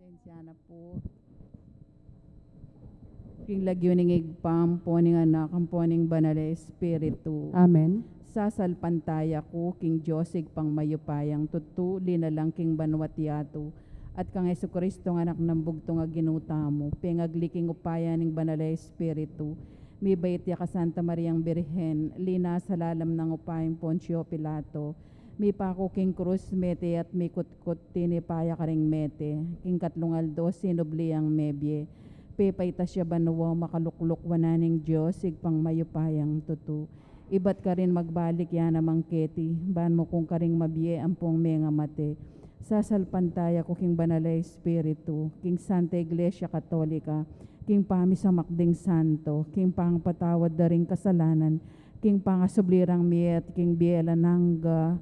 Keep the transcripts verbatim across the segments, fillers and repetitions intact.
Pasensya na po. King lagyu ning Ibpa, ampo ning Anak, ampo ning Banal a Espiritu. Amen. Sasalpantaya ku king Dios Ibpang mayupayang tutu, linalang king banua't yatu, at kang Jesucristo nga Anak nang bugtung a Ginu tamu, pengagli king upaya ning Banal a Espiritu, mibait ya ka Santa Mariang Birhen, linasa lalam nang upayang Poncio Pilato, mipaku king krus, mete at mikutkut, tinipa ya karing mete, king katlung aldo sinubli yang mebie, pepaitas ya banua, makalukluk wanan ning Dios Ibpang mayupayang tutu. Ibat karin magbalik ya naman keti, ban mukung karing mabie ampong mengamate. Sasalpantaya ku king Banal a Espiritu, king Santa Iglesia Katolika, king pamisamak ding santo, king pangapatawad da ring kasalanan, king pangasubli rang mie at king bie alang angga.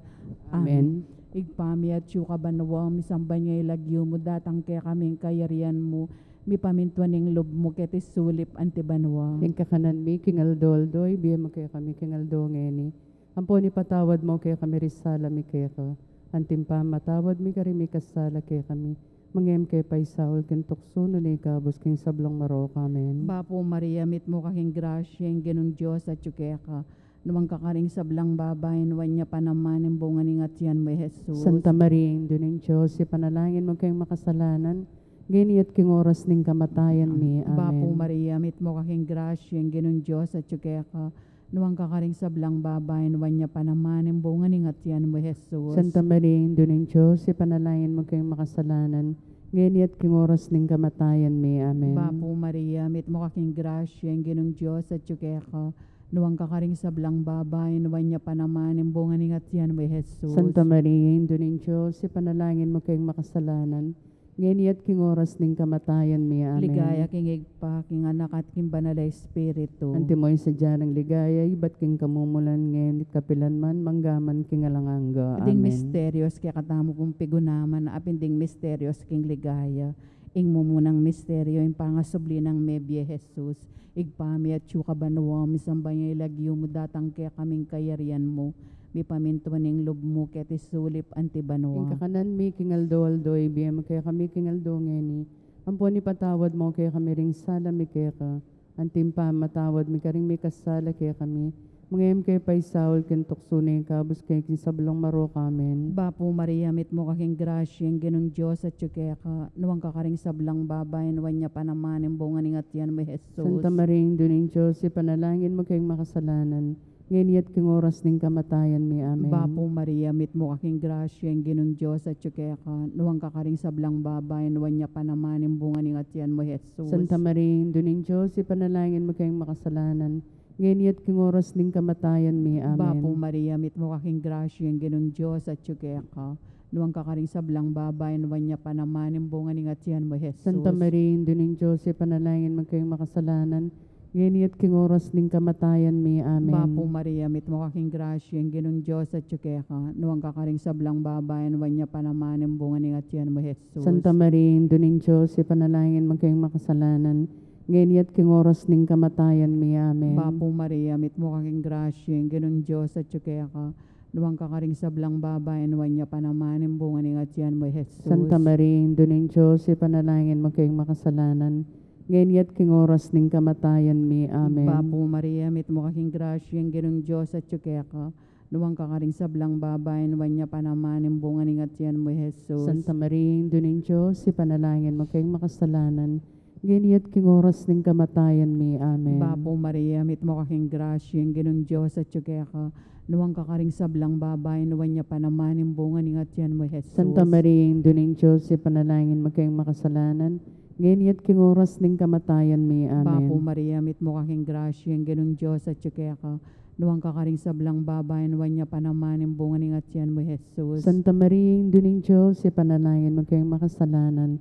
Amen. Amen. Ibpa mi atsu ka banua, misamban ya ing lagyu mu, datang kekami ing kayarian mu, mipamintuan ing lub mu keti sulip anti banua. Ing kakanan mi king aldo-aldo ibie mu kekami king aldo ngeni. Ampon ipatawad mu kekami ring sala mi keka, anti ing pamamatawad mi karing mikasala kekami. Manga e mu ke paisaul king tuksu, nune ikabus king sablang marok. Amen. Bapu Maria, mitmu ka king grasya, ing Ginung Dios atyu keka. Nuan ka karing sablang babai, nuan ya pa naman ing bunga ning atian mu, i Jesus. Santa Maria, Indu ning Dios, ipanalangin mu keng makasalanan, ngeni at king oras ning kamatayan mi. Amen. Bapu Maria, mitmu ka king grasya, ing Ginung Dios atyu keka. Nuan ka karing sablang babai, nuan ya pa naman ing bunga ning atian mu, i Jesus. Santa Maria, Indu ning Dios, ipanalangin mu keng makasalanan, ngeni at king oras ning kamatayan mi. Amen. Bapu Maria, mitmu ka king grasya, ing Ginung Dios atyu keka. Nuan ka karing sablang babai, nuan ya pa naman ing bunga ning atian mu, i Jesus. Santa Maria, Indu ning Dios, ipanalangin mu keng makasalanan, ngeni at king oras ning kamatayan mi. Amen. Ligaya king Ibpa, king Anak, at king Banal a Espiritu. Antimo ing sadya nang ligaya, ibat king kamumulan, ngeni at kapilan man, mangga man king alang angga. Amen. Ding misterios kekatamu pung pigunaman, apin ding misterios king ligaya. Ing mumunang misteryo, ing pangasubli nang mebie, i Jesus. Ibpa mi atyu ka banua, misamban ya ing lagyu mu, datang kekami ing kayarian mu, mipamintuan ing lub mu keti sulip anti banua. Ing kakanan mi king aldo-aldo ibie mu kekami king aldo ngeni. Ampon ipatawad mu kekami ring sala mi keka, anti ing pamamatawad mi karing mikasala kekami. Manga e mu ke paisaul king tuksu, nune ikabus kami king sablang marok. Amen. Bapu Maria, mitmu ka king grasya, ing Ginung Dios atyu keka. Nuan ka karing sablang babai, nuan ya pa naman ing bunga ning atian mu, i Jesus. Santa Maria, Indu ning Dios, ipanalangin mu keng makasalanan, ngeni at king oras ning kamatayan mi. Amen. Bapu Maria, mitmu ka king grasya, ing Ginung Dios atyu keka. Nuan ka karing sablang babai, nuan ya pa naman ing bunga ning atian mu, i Jesus. Santa Maria, Indu ning Dios, ipanalangin mu keng makasalanan, ngeni at king oras ning kamatayan mi. Amen. Bapu Maria, mitmu ka king grasya, ing Ginung Dios atyu keka. Nuan ka karing sablang babai, nuan ya pa naman ing bunga ning atian mu, i Jesus. Santa Maria, Indu ning Dios, ipanalangin mu keng makasalanan, ngeni at king oras ning kamatayan mi. Amen. Bapu Maria, mitmu ka king grasya, ing Ginung Dios atyu keka. Nuan ka karing sablang babai, nuan ya pa naman ing bunga ning atian mu, i Jesus. Santa Maria, Indu ning Dios, ipanalangin mu keng makasalanan, ngeni at king oras ning kamatayan mi. Amen. Bapu Maria, mitmu ka king grasya, ing Ginung Dios atyu keka. Nuan ka karing sablang babai, nuan ya pa naman ing bunga ning atian mu, i Jesus. Santa Maria, Indu ning Dios, ipanalangin mu keng makasalanan, ngeni at king oras ning kamatayan mi. Amen. Bapu Maria, mitmu ka king grasya, ing Ginung Dios atyu keka. Nuan ka karing sablang babai, nuan ya pa naman ing bunga ning atian mu, i Jesus. Santa Maria, Indu ning Dios, ipanalangin mu keng makasalanan, ngeni at king oras ning kamatayan mi. Amen. Bapu Maria, mitmu ka king grasya, ing Ginung Dios atyu keka. Nuan ka karing sablang babai, nuan ya pa naman ing bunga ning atian mu, i Jesus. Santa Maria, Indu ning Dios, ipanalangin mu keng makasalanan, ngeni at king oras ning kamatayan mi. Amen. Bapu Maria, mitmu ka king grasya, ing Ginung Dios atyu keka. Nuan ka karing sablang babai, nuan ya pa naman ing bunga ning atian mu, i Jesus. Santa Maria, Indu ning Dios, ipanalangin mu keng makasalanan,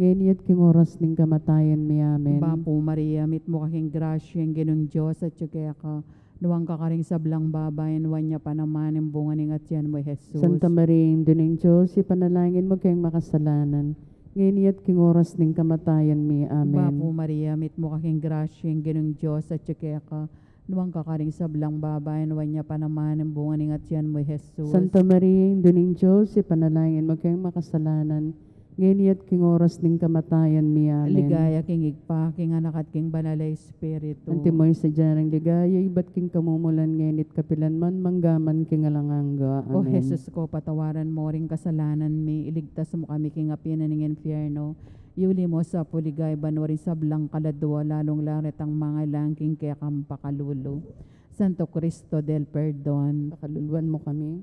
ngeni at king oras ning kamatayan mi. Amen. Bapu Maria, mitmu ka king grasya, ing Ginung Dios atyu keka. Nuan ka karing sablang babai, nuan ya pa naman ing bunga ning atian mu, i Jesus. Santa Maria, Indu ning Dios, ipanalangin mu keng makasalanan, ngeni at king oras ning kamatayan mi. Amen. Bapu Maria, mitmu ka king grasya, ing Ginung Dios atyu keka. Nuan ka karing sablang babai, nuan ya pa naman ing bunga ning atian mu, i Jesus. Santa Maria, Indu ning Dios, ipanalangin mu keng makasalanan, Ngeni at king oras ning kamatayan mi. Amen. Ligaya king Ibpa, king Anak, at king Banal a Espiritu. Antimo ing sadya nang ligaya, ibat king kamumulan, ngeni at kapilan man, mangga man king alang angga. O Amen. Jesus ko, patawaran mo ring kasalanan mi, iligtas mo kami king api na ning infierno, iuli mo sa pu king ligaya banua ring sablang kaladua, lalung-lalu retang mangailangan king kekang pakalulu. Santo Cristo del Perdon. Pakaluluan mo kami.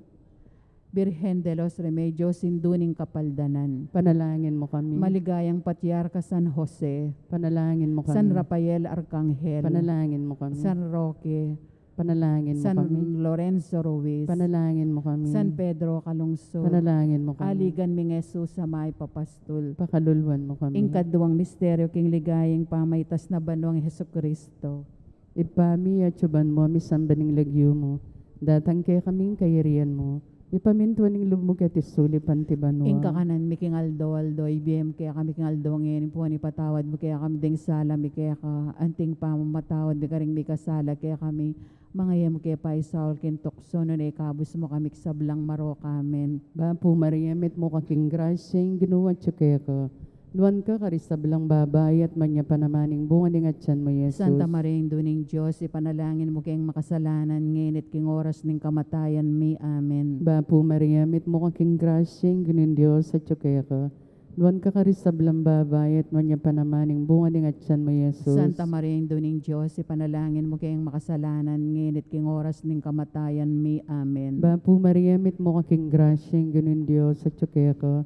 Birhen de los Remedios, Indu ning Kapaldanan. Panalangin mo kami. Maligayang Patriarka San Jose. Panalangin mo kami. San Rafael Arkanghel. Panalangin mo kami. San Roque. Panalangin mo San kami. Lorenzo Ruiz. Panalangin mo kami. San Pedro Calungsod. Panalangin mo kami. Aligan ming Jesus a mayap a pastul. Pakaluluan mo kami. Ing kaduang misteryo king ligaya, ing pamaitas na banuang Jesucristo. Ibpa mi, atsu ka banua, misamban ing lagyu mu, datang kekami ing kayarian mu, mipamintuan ing lub mu keti sulip anti banua. Ing kakanan mi king aldo-aldo ibie mu kekami king aldo ngeni, ampon ipatawad mu kekami ding sala mi keka, anti ing pamamatawad mi karing mikasala kekami, manga e mu ke paisaul king tuksu, nune ikabus mu kami king sablang marok. Amen. Bapu Maria, mitmu ka king grasya, ing Ginu atsu keka. Nuan ka karing sablang babai, at nuan ya pa naman ing bunga ning atian mu, Jesus. Santa Maria, Indu ning Dios, ipanalangin mu keng makasalanan, ngeni at king oras ning kamatayan mi. Amen. Bapu Maria, mitmu ka king grasya, ing Ginung Dios atsu keka. Nuan ka karing sablang babai, at nuan ya pa naman ing bunga ning atian mu, Jesus. Santa Maria, Indu ning Dios, ipanalangin mu keng makasalanan, ngeni at king oras ning kamatayan mi. Amen. Bapu Maria, mitmu ka king grasya, ing Ginung Dios atsu keka.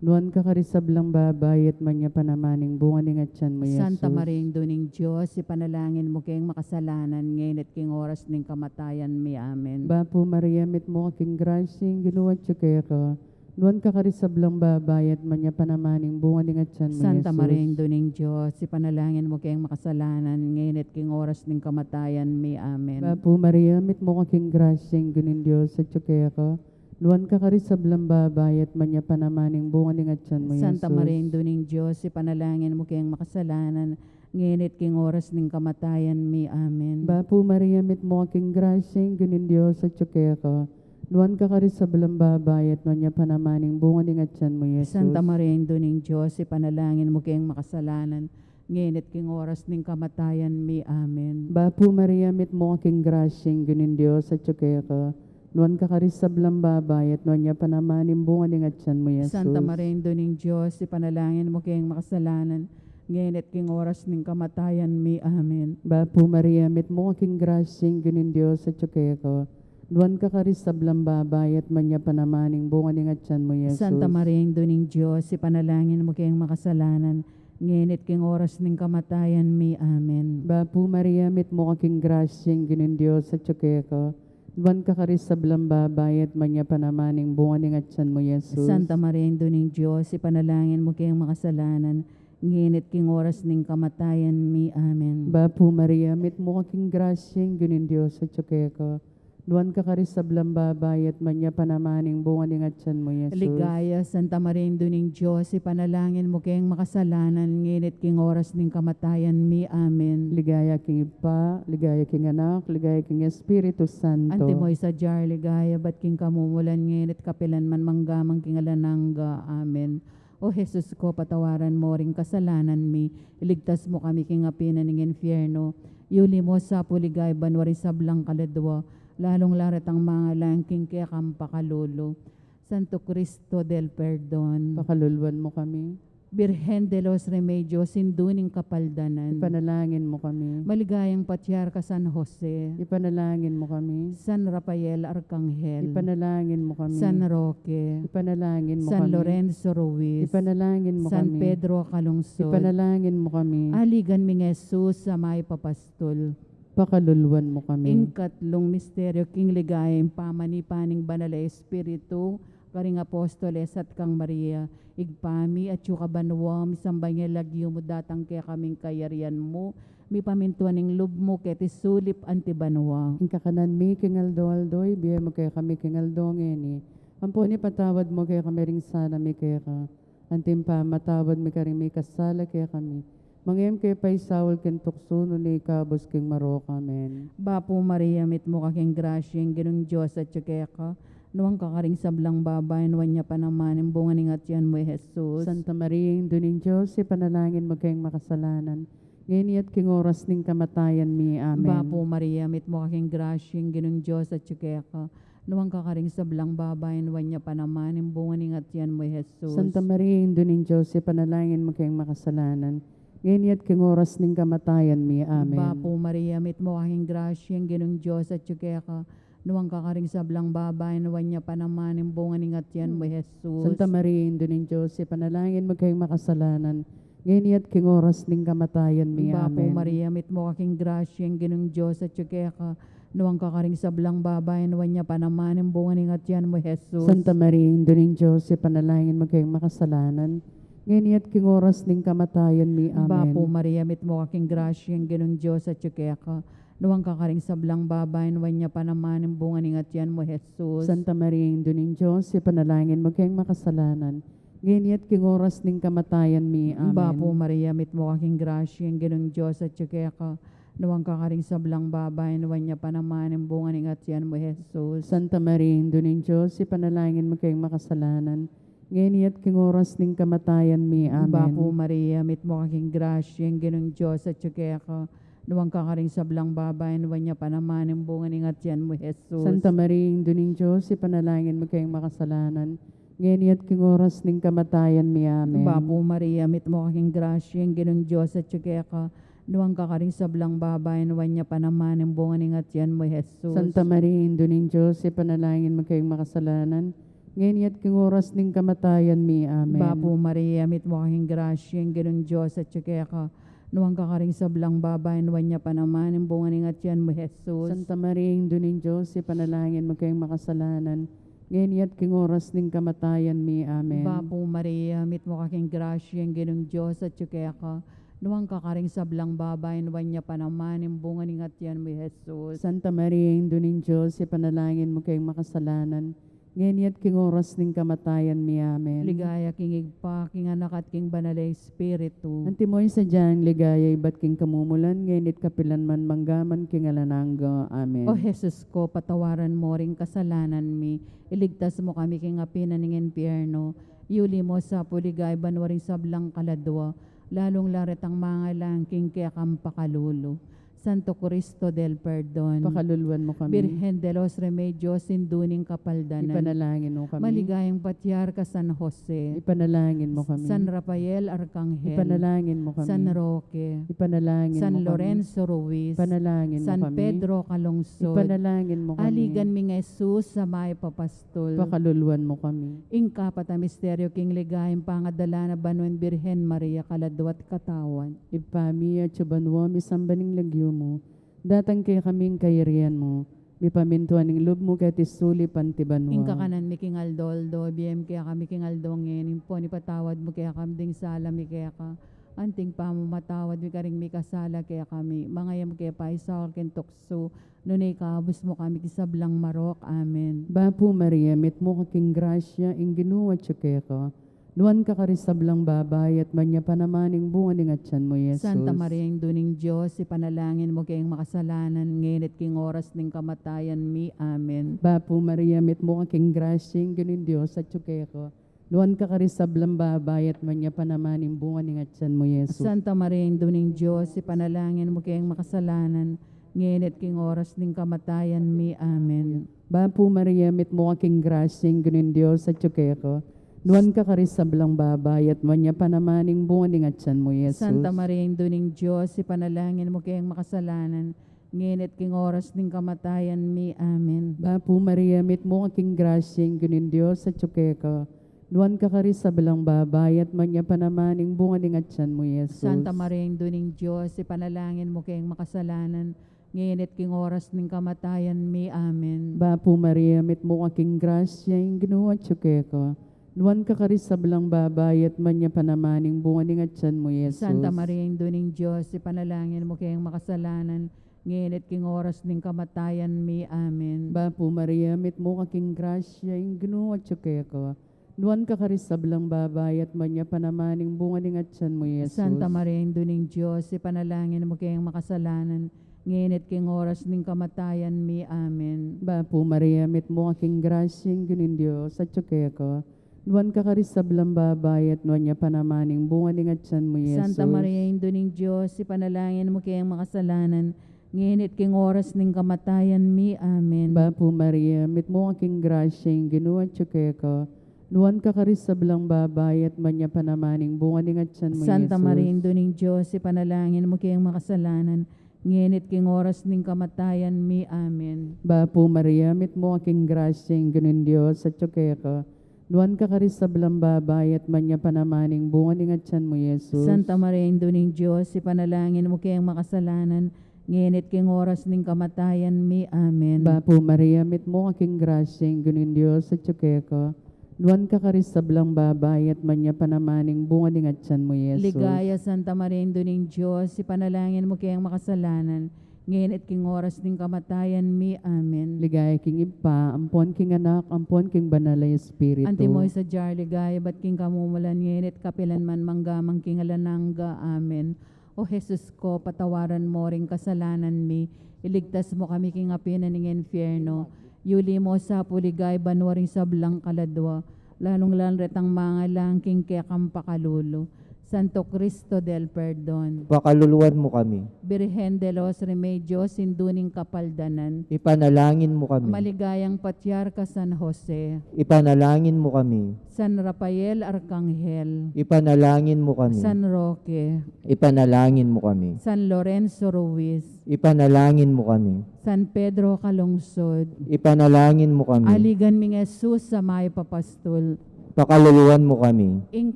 Nuan ka karing sablang babai, at nuan ya pa naman ing bunga ning atian mu, Jesus. Santa Maria, Indu ning Dios, ipanalangin mu keng makasalanan, ngeni at king oras ning kamatayan mi. Amen. Bapu Maria, mitmu ka king grasya, ing Ginu atsu keka. Nuan ka karing sablang babai, at nuan ya pa naman ing bunga ning atian mu, Santa Jesus. Maria, Indu ning Dios, ipanalangin mu keng makasalanan, ngeni at king oras ning kamatayan mi. Amen. Bapu Maria, mitmu ka king grasya, ing Ginung Dios atsu keka. Nuan ka karing sablang babai, at nuan ya pa naman ing bunga ning atian mu, Santa Jesus. Maria, Indu ning Dios, ipanalangin mu keng makasalanan, ngeni at king oras ning kamatayan mi. Amen. Bapu Maria, mitmu ka king grasya, ing Ginung Dios atsu keka. Nuan ka karing sablang babai, at nuan ya pa naman ing bunga ning atian mu, Jesus. Santa Maria, Indu ning Dios, ipanalangin mu keng makasalanan, ngeni at king oras ning kamatayan mi. Amen. Bapu Maria, mitmu ka king grasya, ing Ginung Dios atsu keka. Nuan ka karing sablang babai, at nuan ya pa naman ing bunga ning atian mu, Jesus. Santa Maria, Indu ning Dios, ipanalangin mu keng makasalanan, ngeni at king oras ning kamatayan mi. Amen. Bapu Maria, mitmu ka king grasya, ing Ginung Dios atsu keka. Nuan ka karing sablang babai, at nuan ya pa naman ing bunga ning atian mu, Jesus. Santa Maria, Indu ning Dios, ipanalangin mu keng makasalanan, ngeni at king oras ning kamatayan mi. Amen. Bapu Maria, mitmu ka king grasya, ing Ginung Dios atsu keka. Nuan ka karing sablang babai, at nuan ya pa naman ing bunga ning atian mu, Jesus. Santa Maria, Indu ning Dios, ipanalangin mu keng makasalanan, ngeni at king oras ning kamatayan mi. Amen. Bapu Maria, mitmu ka king grasya, ing Ginung Dios atsu keka. Nuan ka karing sablang babai, at nuan ya pa naman ing bunga ning atian mu, Jesus. Ligaya, Santa Maria, Indu ning Dios, ipanalangin mu keng makasalanan, ngeni at king oras ning kamatayan mi. Amen. Ligaya king Ibpa, ligaya king Anak, ligaya king Espiritu Santo. Antimo ing sadya ring ligaya, ibat king kamumulan, ngeni at kapilan man, mangga man king alang angga. Amen. O Jesus ko, patawaran mo ring kasalanan mi, iligtas mo kami king api na ning infierno, iuli mo sa pu king ligaya banua ring sablang kaladua, lalung-lalu retang mangailangan king kekang pakalulu. Santo Cristo del Perdon. Pakaluluan mo kami. Birhen de los Remedios, Indu ning Kapaldanan. Ipanalangin mo kami. Maligayang Patriarka San Jose. Ipanalangin mo kami. San Rafael Arkanghel. Ipanalangin mo kami. San Roque. Ipanalangin mo San kami. Lorenzo Ruiz. Ipanalangin mo San kami. Pedro Calungsod. Ipanalangin mo kami. Aligan ming Jesus a mayap a pastul. Pakaluluan mo kami. Ing katlung misteryo king ligaya, ing pamanipa ning Banal a Espiritu karing apostoles at kang Maria. Ibpa mi, atsu ka banua, misamban ya ing lagyu mu, datang kekami ing kayarian mu, mipamintuan ing lub mu keti sulip anti banua. Ing kakanan mi king aldo-aldo ibie mu kekami king aldo ngeni. Ampon ipatawad mu kekami ring sala mi keka, anti ing pamamatawad mi karing mikasala kekami. Manga e mu ke paisaul king tuksu, nune ikabus king marok. Amen. Bapu Maria, mitmu ka king grasya, ing Ginung Dios atsu keka. Nuan ka karing sablang babai, nuan ya pa naman ing bunga ning atian mu, i Jesus. Santa Maria, Indu ning Dios, ipanalangin mu keng makasalanan, ngeni at king oras ning kamatayan mi. Amen. Bapu Maria, mitmu ka king grasya, ing Ginung Dios atyu keka. Nuan ka karing sablang babai, nuan ya pa naman ing bunga ning atian mu, i Jesus. Santa Maria, Indu ning Dios, ipanalangin mu keng makasalanan, ngeni at king oras ning kamatayan mi. Amen. Bapu Maria, mitmu ka king grasya, ing Ginung Dios atyu keka. Nuan ka karing sablang babai, nuan ya pa naman ing bunga ning atian mu, i Jesus. Santa Maria, Indu ning Dios, ipanalangin mu keng makasalanan, ngeni at king oras ning kamatayan mi. Bapu Amen. Maria, mitmu ka king grasya, ing Ginung Dios atyu keka. Nuan ka karing sablang babai, nuan ya pa naman ing bunga ning atian mu, i Jesus. Santa Maria, Indu ning Dios, ipanalangin mu keng makasalanan, ngeni at king oras ning kamatayan mi. Amen. Bapu Maria, mitmu ka king grasya, ing Ginung Dios atyu keka. Nuan ka karing sablang babai, nuan ya pa naman ing bunga ning atian mu, i Jesus. Santa Maria, Indu ning Dios, ipanalangin mu keng makasalanan, ngeni at king oras ning kamatayan mi. Amen. Bapu Maria, mitmu ka king grasya, ing Ginung Dios atyu keka. Nuan ka karing sablang babai, nuan ya pa naman ing bunga ning atian mu, i Jesus. Santa Maria, Indu ning Dios, ipanalangin mu keng makasalanan, ngeni at king oras ning kamatayan mi. Amen. Bapu Maria, mitmu ka king grasya, ing Ginung Dios atyu keka. Nuan ka karing sablang babai, nuan ya pa naman ing bunga ning atian mu, i Jesus. Santa Maria, Indu ning Dios, ipanalangin mu keng makasalanan, ngeni at king oras ning kamatayan mi. Amen. Bapu Maria, mitmu ka king grasya, ing Ginung Dios atyu keka. Nuan ka karing sablang babai, nuan ya pa naman ing bunga ning atian mu, i Jesus. Santa Maria, Indu ning Dios, ipanalangin mu keng makasalanan, ngeni at king oras ning kamatayan mi. Amen. Bapu Maria, mitmu ka king grasya, ing Ginung Dios atyu keka. Nuan ka karing sablang babai, nuan ya pa naman ing bunga ning atian mu, i Jesus. Santa Maria, Indu ning Dios, ipanalangin mu keng makasalanan, ngeni at king oras ning kamatayan mi. Amen. Bapu Maria, mitmu ka king grasya, ing Ginung Dios atyu keka. Nuan ka karing sablang babai, nuan ya pa naman ing bunga ning atian mu, i Jesus. Santa Maria, Indu ning Dios, ipanalangin mu keng makasalanan, ngeni at king oras ning kamatayan mi. Amen. Ligaya king Ibpa, king Anak, at king Banal a Espiritu. Antimo ing sadyang ligaya ibat king kamumulan, ngeni at kapilan man, mangga man king alang angga. Amen. O Jesus ko, patawaran mo ring kasalanan mi, iligtas mo kami king api na ning impyerno, iuli mo sa pu king ligaya banua ring sablang kaladua, lalung-lalu retang mangailangan king kekang pakalulu. Santo Cristo del Perdon. Pakaluluan mo kami. Birhen de los Remedios, Indu ning Kapaldanan. Ipanalangin mo kami. Maligayang Patriarka San Jose. Ipanalangin mo kami. San Rafael Arkanghel. Ipanalangin mo kami. San Roque. Ipanalangin mo kami. San Lorenzo Ruiz. Ipanalangin mo kami. San Pedro Calungsod. Ipanalangin mo kami. Aligan mi ngan i Jesus a mayap a pastol. Pakaluluan mo kami. Ing kapat a misteryo king ligaya, ing pangadala na banua ning Birhen Maria kaladua at katawan. Ibpa mi, atsu ka banua, misamban ya ing lagyu mu. Datang kekami ing kayarian mu. Mipamintuan ing lub mu keti sulip anti banua. Ing kakanan mi king aldo-aldo ibie mu kekami king aldo ngeni, ampon ipatawad mu kekami ding sala mi keka, anti ing pamamatawad mi karing mikasala kekami. Manga e mu ke paisaul king tuksu, nune ikabus mu kami king sablang marok. Amen. Bapu Maria, mitmu ka king grasya, ing Ginu atyu keka. Nuan ka karing sablang babai, at nuan ya pa naman ing bunga ning atian mu, i Jesus. Santa Maria, Indu ning Dios, ipanalangin mu keng makasalanan, ngeni at king oras ning kamatayan mi. Amen. Bapu Maria, mitmu ka king grasya, ing Ginung Dios atyu keka. Nuan ka karing sablang babai, at nuan ya pa naman ing bunga ning atian mu, i Jesus. Santa Maria, Indu ning Dios, ipanalangin mu keng makasalanan, ngeni at king oras ning kamatayan mi. Amen. Bapu Maria, mitmu ka king grasya, ing Ginung Dios atyu keka. Nuan ka karing sablang babai, at nuan ya pa naman ing bunga ning atian mu, i Jesus. Santa Maria, Indu ning Dios, ipanalangin mu keng makasalanan, ngeni at king oras ning kamatayan mi. Amen. Bapu Maria, mitmu ka king grasya, ing Ginung Dios atyu keka. Nuan ka karing sablang babai, at nuan ya pa naman ing bunga ning atian mu, i Jesus. Santa Maria, Indu ning Dios, ipanalangin mu keng makasalanan, ngeni at king oras ning kamatayan mi. Amen. Bapu Maria, mitmu ka king grasya, ing Ginu atyu keka. Nuan ka karing sablang babai, at nuan ya pa naman ing bunga ning atian mu, i Jesus. Santa Maria, Indu ning Dios, ipanalangin mu keng makasalanan, ngeni at king oras ning kamatayan mi. Amen. Bapu Maria, mitmu ka king grasya, ing Ginu atyu keka. Nuan ka karing sablang babai, at nuan ya pa naman ing bunga ning atian mu, i Jesus. Santa Maria, Indu ning Dios, ipanalangin mu keng makasalanan, ngeni at king oras ning kamatayan mi. Amen. Bapu Maria, mitmu ka king grasya, ing Ginung Dios atyu keka. Nuan ka karing sablang babai, at nuan ya pa naman ing bunga ning atyan mu, Jesus. Santa Maria, Indu ning Dios, ipanalangin mu keng makasalanan, ngeni at king oras ning kamatayan mi. Amen. Bapu Maria, mitmu ka king grasya, ing Ginu atyu keka. Nuan ka karing sablang babai, at nuan ya pa naman ing bunga ning atyan mu, Santa Jesus. Maria, Indu ning Dios, ipanalangin mu keng makasalanan, ngeni at king oras ning kamatayan mi. Amen. Bapu Maria, mitmu ka king grasya, ing Ginung Dios atyu keka. Nuan ka karing sablang babai, at nuan ya pa naman ing bunga ning atyan mu, Jesus. Santa Maria, Indu ning Dios, ipanalangin mu keng makasalanan, ngeni at king oras ning kamatayan mi. Amen. Bapu Maria, mitmu ka king grasya, ing Ginung Dios atyu keka. Nuan ka karing sablang babai, at nuan ya pa naman ing bunga ning atyan mu, Jesus. Ligaya, Santa Maria, Indu ning Dios, ipanalangin mu keng makasalanan, ngeni at king oras ning kamatayan mi. Amen. Ligaya king Ibpa, ampon king Anak, ampon king Banal a Espiritu. Antimo ing sadya ring ligaya ibat king kamumulan, ngeni at kapilan man, mangga man king alang angga. Amen. O Jesus ko, patawaran mu ring kasalanan mi, iligtas mu kami king api na ning infierno, yuli mu sa pu king banua ring sablang kaladua, lalung-lalu retang mangailangan king kekang pakalulu. Santo Cristo del Perdon. Pakaluluan mu kami. Birhen de los Remedios, Indu ning Kapaldanan. Ipanalangin mu kami. Maligayang Patriarka San Jose. Ipanalangin mu kami. San Rafael Arkanghel. Ipanalangin mu kami. San Roque. Ipanalangin mu kami. San Lorenzo Ruiz. Ipanalangin mu kami. San Pedro Calungsod. Ipanalangin mu kami. Aligan ming Jesus a mayap a pastul. Pakaluluan mu kami. Ing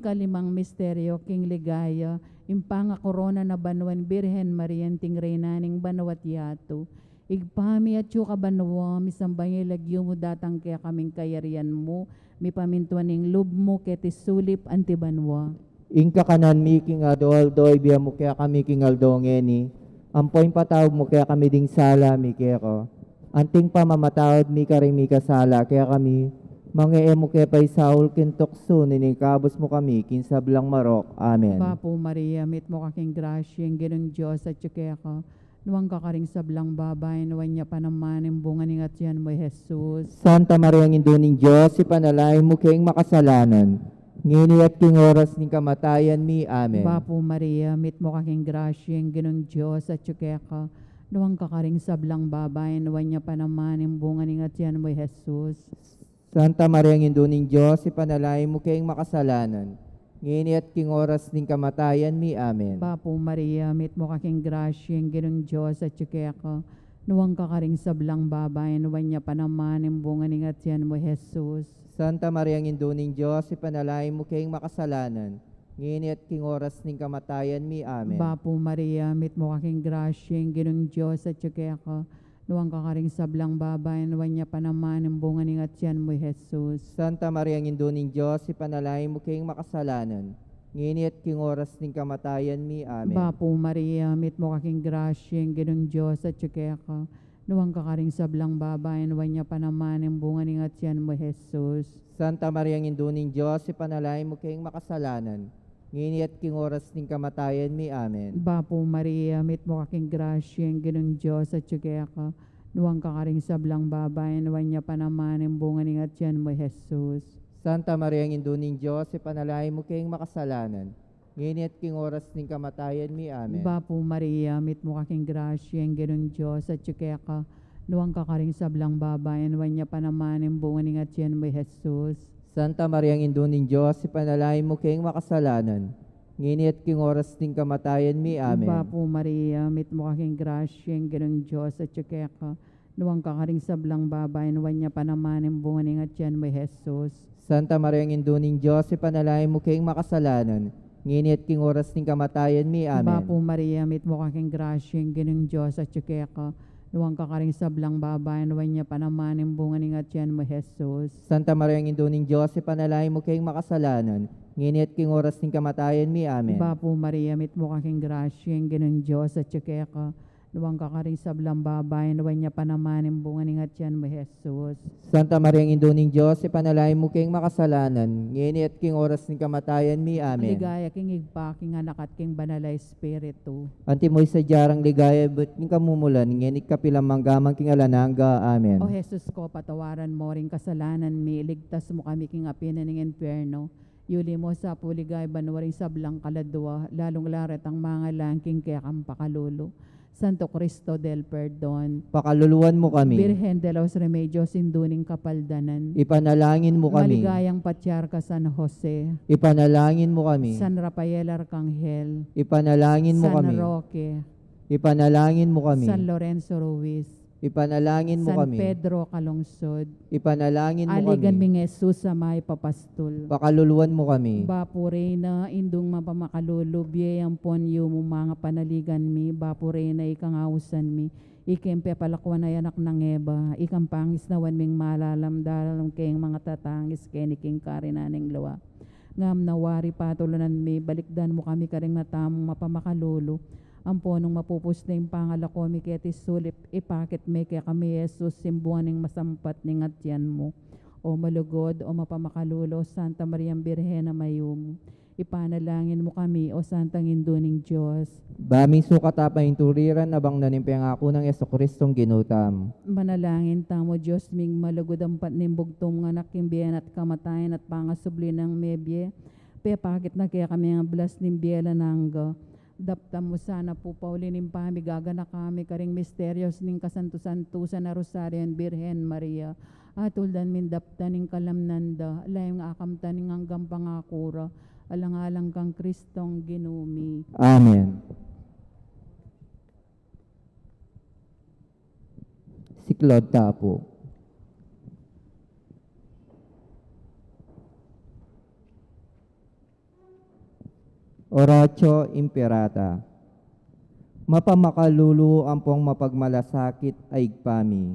kalimang misteryo king ligaya, ing pangakorona na banua ning Birhen Maria anting Reyna ning banua at yatu. Ibpa mi atsu ka banua, misamban ya ing lagyu mu, datang kekami ing kayarian mu, mipamintuan ing lub mu keti sulip anti banua. Ing kakanan mi king aldo-aldo, ibie mu kekami king aldo ngeni, ampo ipatawad mu kekami ding sala mi keka, anting pamamatawad mi karing mikasala kekami, manga e mu ke paisaul king tuksu, nune ikabus mu kami king sablang marok. Amen. Bapu Maria, mitmu ka king grasya, ing Ginung Dios atyu keka. Nuan ka karing sablang babai, nuan ya pa naman ing bunga ning atyan mu, Jesus. Santa Maria, Indu ning Dios, ipanalangin mu keng makasalanan, ngeni at king oras ning kamatayan mi. Amen. Bapu Maria, mitmu ka king grasya, ing Ginung Dios atyu keka. Nuan ka karing sablang babai, nuan ya pa naman ing bunga ning atyan mu, Jesus. Santa Maria, Indu ning Dios, ipanalangin mu keng makasalanan, ngeni at king oras ning kamatayan mi. Amen. Bapu Maria, mitmu ka king grasya, ing Ginung Dios atyu keka. Nuan ka karing sablang babai, nuan ya pa naman ing bunga ning atyan mu, Jesus. Santa Maria, Indu ning Dios, ipanalangin mu keng makasalanan, ngeni at king oras ning kamatayan mi. Amen. Bapu Maria, mitmu ka king grasya, ing Ginung Dios atyu keka. Nuan ka karing sablang babai, nuan ya pa naman ing bunga ning atyan mu, Jesus. Santa Maria, Indu ning Dios, ipanalangin mu keng makasalanan, ngeni at king oras ning kamatayan mi. Amen. Bapu Maria, mitmu ka king grasya, ing Ginung Dios atyu keka. Nuan ka karing sablang babai, nuan ya pa naman ing bunga ning atyan mu, Jesus. Santa Maria, Indu ning Dios, ipanalangin mu keng makasalanan, ngeni at king oras ning kamatayan mi. Amen. Bapu Maria, mitmu ka king grasya, ing Ginung Dios atyu keka. Nuan ka karing sablang babai, nuan ya pa naman ing bunga ning atyan mu, Jesus. Santa Maria, Indu ning Dios, ipanalangin mu keng makasalanan, ngeni at king oras ning kamatayan mi. Amen. Bapu Maria, mitmu ka king grasya, ing Ginung Dios atyu keka. Nuan ka karing sablang babai, nuan ya pa naman ing bunga ning atyan mu, Jesus. Santa Maria, Indu ning Dios, ipanalangin mu keng makasalanan, ngeni at king oras ning kamatayan mi. Amen. Bapu Maria, mitmu ka king grasya, ing Ginung Dios atyu keka. Nuan ka karing sablang babai, nuan ya pa naman ing bunga ning atyan mu, Jesus. Santa Maria, Indu ning Dios, ipanalangin mu keng makasalanan, ngeni at king oras ning kamatayan mi. Amen. Bapu Maria, mitmu ka king grasya, ing Ginung Dios atyu keka. Nuan ka karing sablang babai, nuan ya pa naman ing bunga ning atyan mu, Jesus. Santa Maria, Indu ning Dios, ipanalangin mu keng makasalanan, ngeni at king oras ning kamatayan mi. Amen. Bapu Maria, mitmu ka king grasya, ing Ginung Dios atyu keka. Nuan ka karing sablang babai, nuan ya pa naman ing bunga ning atian mu, Jesus. Santa Maria, Indu ning Dios, ipanalangin mu keng makasalanan, ngeni at king oras ning kamatayan mi. Amen. Ligaya king Ibpa, king Anak, at king Banal a Espiritu. Antimo ing sadya rang ligaya ibat ning kamumulan, ngeni at kapilan man, angga man king alang angga. Amen. O Jesus ko, patawaran mu ring kasalanan mi, iligtas mu kami king api na ning impyerno, yuli mu sa pu king ligaya banua ring sablang kaladua, lalung-lalu retang mangailangan king kekang pakalulu. Santo Cristo del Perdon. Pakaluluan mu kami. Birhen de los Remedios, Indu ning Kapaldanan. Ipanalangin mu kami. Maligayang Patriarka San Jose. Ipanalangin mu kami. San Rafael Arkanghel. Ipanalangin mu kami. San Roque. Ipanalangin mu kami. San Lorenzo Ruiz. Ipanalangin mu kami. San Pedro Calungsod. Ipanalangin mu kami. Aligan ming Jesus a mayap a pastul. Pakaluluan mu kami. Bapu Reyna, Indung mapamakalulu, bie ampon yumu, manga panaligan mi. Bapu Reyna, ikang ausan mi, ikeng pepalakuan a anak nang Eva, ikang pangisnawan ming malalam-dalam keng mangatatangis keni king karinan ning lua. Ngam na wari patulunan mi, balikdan mu kami karing mata mung mapamakalulu, ampon nung mapupus na ing pangalako mi keti sulip, ipakit me kekami i Jesus, ing bunga ning masampat ning atian mu. O malugud, o mapamakalulu, Santa Mariang Birhen a mayumu, ipanalangin mu kami. O Santang Indu ning Dios. Ba ming sukat a painturiran abang na ning pengaku nang Jesucristong Ginu tamu. Manalangin tamu, Dios ming malugud, ampat ning bugtung mung Anak, king bie na at kamatayan at pangasubli nang mebie, pepakit na kekami ing ablas ning bie alang angga. Daptan mu sana pu pauli ning pamigaganaka mi karing misterios ning kasantu-santusan a Rosario ning Birhen Maria, a tuldan ming daptan ing kalamnan da, layun akamtan ing anggang pangaku ra, alang-alang kang Kristong Ginu mi. Amen. Siklaud ta pu. Oratio Imperata. Mapamakalulu ampong mapagmalasakit a Ibpa mi,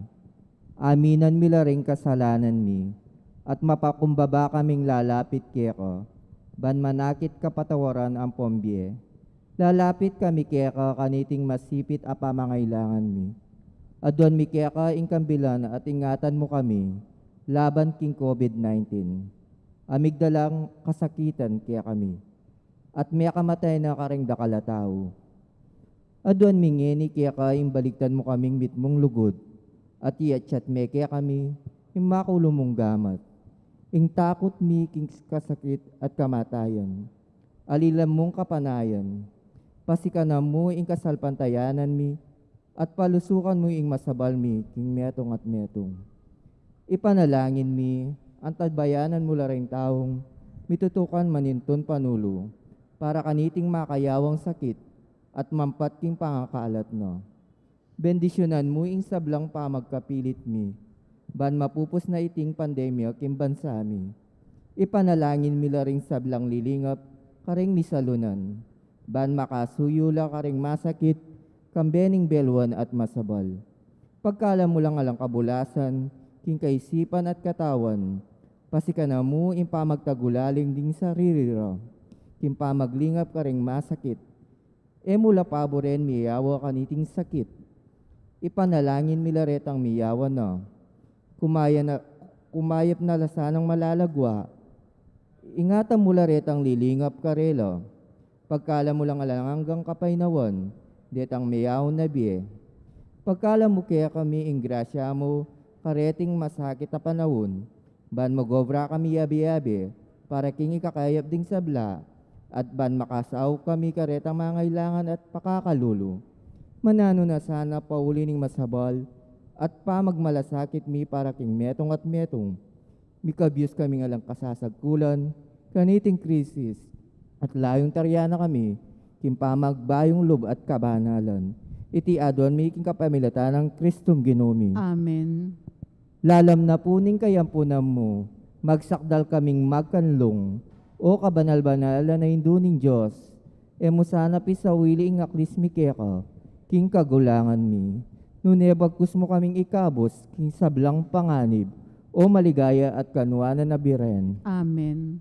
aminan mi la ring kasalanan mi, at mapakumbaba kaming lalapit keka, ban manakit kapatawaran ampong bie. Lalapit kami keka kaniting masipit a pamangailangan mi. Aduan mi keka ing kambilan at ingatan mu kami laban king COVID nineteen. A migdalang kasakitan kekami, at mekamatay na karing dakal a tau. Aduan mi ngeni keka ing balikdan mu kaming mitmung lugud, at iatyat me kekami ing makulu mung gamat. Ing takut mi king kasakit at kamatayan, alilan mung kapanayan. Pasikanan mu ing kasalpantayanan mi, at palusukan mu ing masabal mi king metung at metung. Ipanalangin mi, antabayanan mu la ring taung mitutukan manintun panulu para kaniting makayawang sakit at mampat king pangakalat na. Bendisyunan mu ing sablang pamagkapilit mi, ban mapupus na iting pandemya king bansa mi. Ipanalangin mi la ring sablang lilingap karing misalunan, ban makasuyu la karing masakit, kambe ning beluan at masabal. Pagkalam mu lang alang kabulasan king kaisipan at katawan, pasikanan mu ing pamagtagulaling ding sarili ra king pamaglingap karing masakit. E mu la paburen miyawa kaniting sakit. Ipanalangin mi la retang miyawa na. Kumaya na, kumayap na la sanang malalagwa. Ingatan mu la retang lilingap karela. Pagkalam mu lang alang anggang kapaynawan detang meyaun a bie. Pagkalam mu kekami ing grasya mu kareting masakit a panaun, ban mag-obra kami yabe-yabe para king ikakayap ding sabla, at ban makasaup kami karetang mangailangan at pakakalulu. Mananu na sana pauli ning masabal at pamagmalasakit mi para king metung at metung. Mikabyus kaming alang kasasagkulan kaniting krisis, at layung tarian na kami king pamagbayung lub at kabanalan. Iti aduan mi king kapamilatan nang Kristong Ginu mi. Amen. Lalam na pu ning kayampunan mu, magsakdal kaming magkanlung, O kabanal-banalan a Indu ning Dios. E mu sana pisawili ing aklis mi keka king kagulangan mi, nune bagkus mu kaming ikabus king sablang panganib, O maligaya at kanuanan a Birhen. Amen.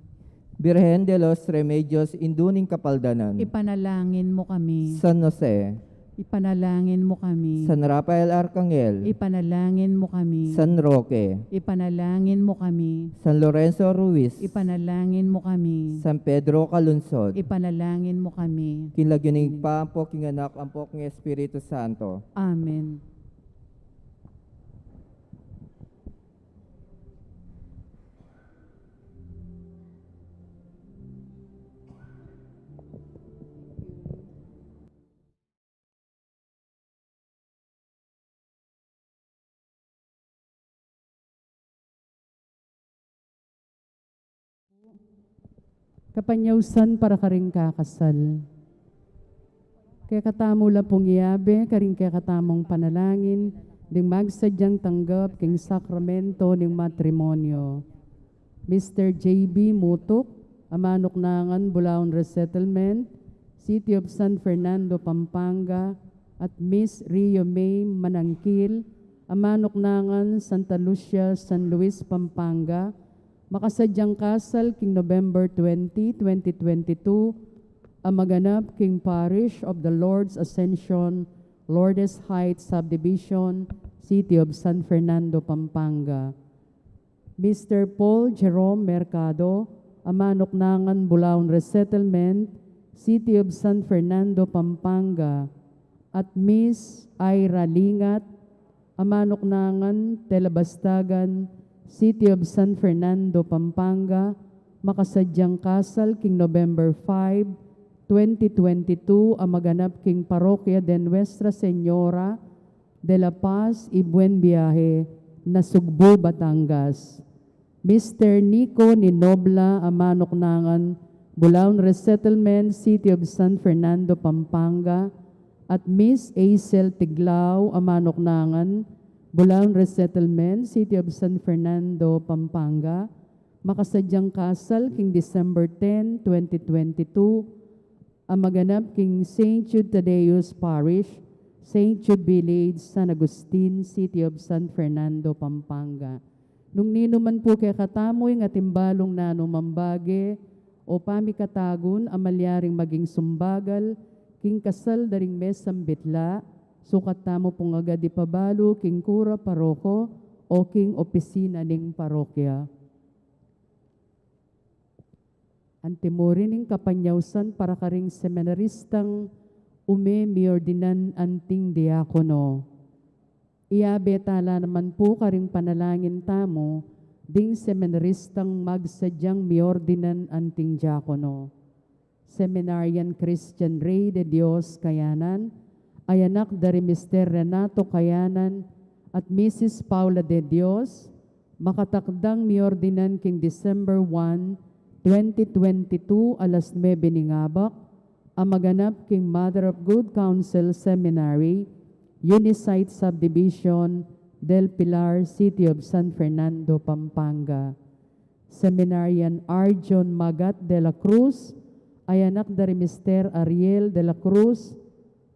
Birhen de los Remedios, Indu ning Kapaldanan. Ipanalangin mu kami. San Jose, Ipanalangin mo kami. San Rafael Arcangel. Ipanalangin mo kami. San Roque. Ipanalangin mo kami. San Lorenzo Ruiz. Ipanalangin mo kami. San Pedro Calungsod. Ipanalangin mo kami. King lagyu ning Ibpa, ampo king Anak, ampo king Espiritu Santo. Amen. Kapanyausan para karing kakasal. Kekatamu la pung iabe karing kekatamung panalangin ding magsadyang tanggap king sakramento ning matrimonyo. Mister J B Mutuk, a manuknangan Bulaon Resettlement, City of San Fernando, Pampanga, at Miss Rio May Manangkil, a manuknangan Santa Lucia, San Luis, Pampanga, makasadyang kasal king November twenty, twenty twenty-two, a maganap king Parish of the Lord's Ascension, Lourdes Heights Subdivision, City of San Fernando, Pampanga. Mister Paul Jerome Mercado, a manuknangan Bulaon Resettlement, City of San Fernando, Pampanga, at Miss Ira Lingat, a manuknangan Telabastagan, City of San Fernando, Pampanga, makasadyang kasal king November five, twenty twenty-two, a maganap king Parokya de Nuestra Señora de la Paz y Buen Viaje, Nasugbu, Batangas. Mister Nico Ninobla, a manuknangan Bulaon Resettlement, City of San Fernando, Pampanga, at Miss Hazel Tiglao, a manuknangan Bulaon Resettlement, City of San Fernando, Pampanga, makasadyang kasal king December ten, twenty twenty-two, a maganap king Saint Jude Thaddeus Parish, Saint Jude Village, San Agustin, City of San Fernando, Pampanga. Nung ninu man pu kekatamu ing atin balung nanu mang bage o pamikatagun a malyaring maging sumbagal king kasal da ring mesang bitla, sukat tamu pung agad ipabalu king kura paroko o king opisina ning parokya. Antimurin ing kapanyausan para karing seminaristang ume miordinan anting diakono. Iabe tala naman pu karing panalangin tamu ding seminaristang magsadyang miordinan anting diakono. Seminarian Christian Rey de Dios Kayanan, a anak da ri Mister Renato Kayanan at Missus Paula de Dios, makatakdang miordinan king December one, twenty twenty-two, alas nuebe ning abak, a maganap king Mother of Good Counsel Seminary, Unisite Subdivision, Del Pilar, City of San Fernando, Pampanga. Seminarian Arjon Magat de la Cruz, a anak da ri Mister Ariel de la Cruz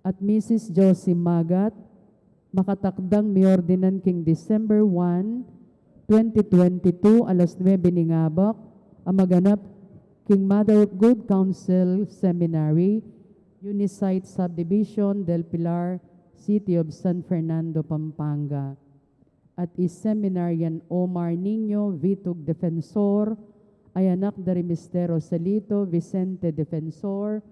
at Missus Josie Magat, makatakdang miordinan king December one, twenty twenty-two, alas nuebe ning abak, a maganap king Mother of Good Counsel Seminary, Unisite Subdivision, Del Pilar, City of San Fernando, Pampanga. At i Seminarian Omar Niño Vitug Defensor, a anak da ri Mister Roselito Vicente Defensor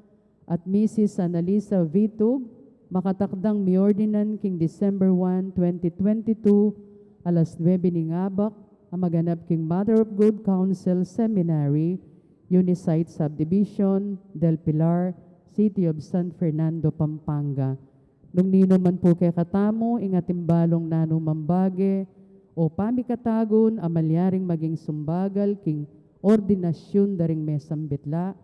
at Missus Analisa Vitug, makatakdang miordinan king December one, twenty twenty-two, alas nuebe ning abak, a maganap king Mother of Good Counsel Seminary, Unisite Subdivision, Del Pilar, City of San Fernando, Pampanga. Nung ninu man pu kekatamu ing atin balung nanu mang bage o pamikatagun a malyaring maging sumbagal king ordinasyun da ring mesang bitla,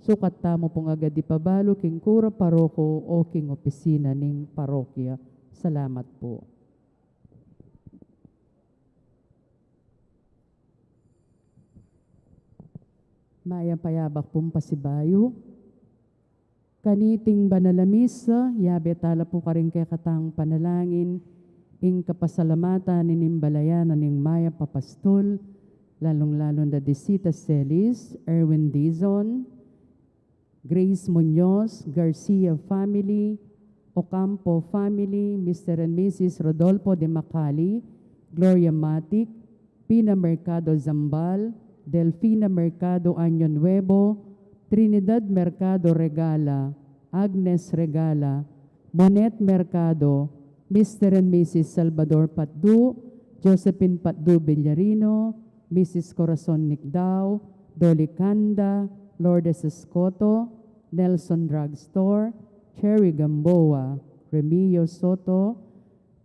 sukat tamu pung agad ipabalu king kura paroko o king opisina ning parokya. Salamat pu. Mayap a yabak pung pasibayu. Kaniting banal a misa, yabe tala pu karing kekatang panalangin ing kapasalamatan ning imbalayan na ning mayap a pastul, lalung-lalu na di Sita Celis, Erwin Dizon, Grace Muñoz, Garcia family, Ocampo family, Mister and Missus Rodolfo de Macali, Gloria Matic, Pina Mercado Zambal, Delfina Mercado Año Nuevo, Trinidad Mercado Regala, Agnes Regala, Monet Mercado, Mister and Missus Salvador Patdu, Josephine Patdu Villarino, Missus Corazon Nicdao, Dolly Canda, Lourdes Escoto, Nelson Drugstore, Cherry Gamboa, Remio Soto,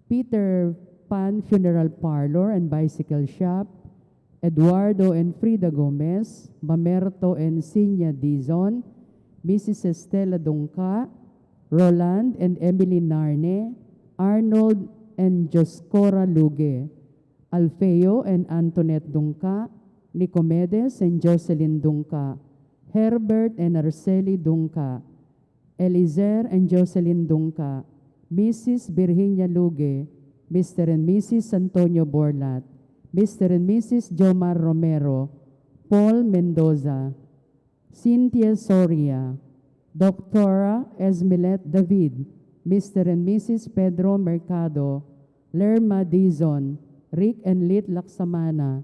Peter Pan Funeral Parlor and Bicycle Shop, Eduardo and Frida Gomez, Mamerto and Sinya Dizon, Missus Estela Dungca, Roland and Emily Narne, Arnold and Joscora Luge, Alfeo and Antoinette Dungca, Nicomedes and Jocelyn Dungca, Herbert and Arceli Dungca, Elizer and Jocelyn Dungca, Missus Virginia Luge, Mister and Missus Antonio Borlat, Mister and Missus Jomar Romero, Paul Mendoza, Cynthia Soria, Doctora Esmilet David, Mister and Missus Pedro Mercado, Lerma Dizon, Rick and Lit Laksamana,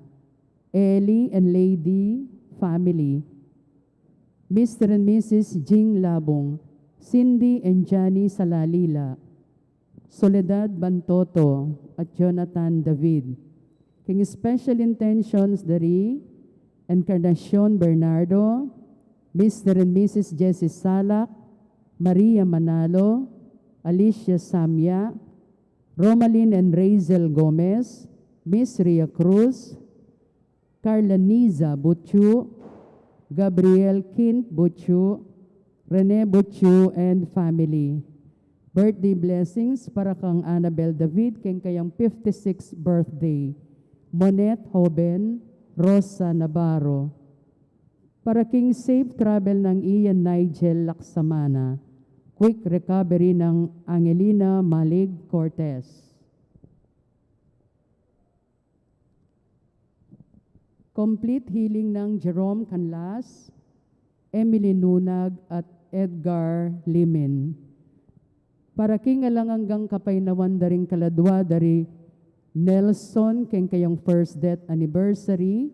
Eli and Lady family, Mister and Missus Jing Labong, Cindy and Johnny Salalila, Soledad Bantoto, at Jonathan David. King special intentions dari Encarnacion Bernardo, Mister and Missus Jessie Salak, Maria Manalo, Alicia Samia, Romalyn and Razel Gomez, Miss Ria Cruz, Carla Niza Butchu, Gabriel Kint Butchu, Rene Butchu and family. Birthday blessings para kang Annabel David, keng kayang fifty-sixth birthday. Monet Hoben, Rosa Navarro. Para king safe travel nang Ian Nigel Laksamana. Quick recovery nang Angelina Malig Cortez. Complete healing nang Jerome Canlas, Emily Nunag, at Edgar Limin. Para king alang anggang kapaynawan da ring kaladua, dari Nelson, keng kayang first death anniversary,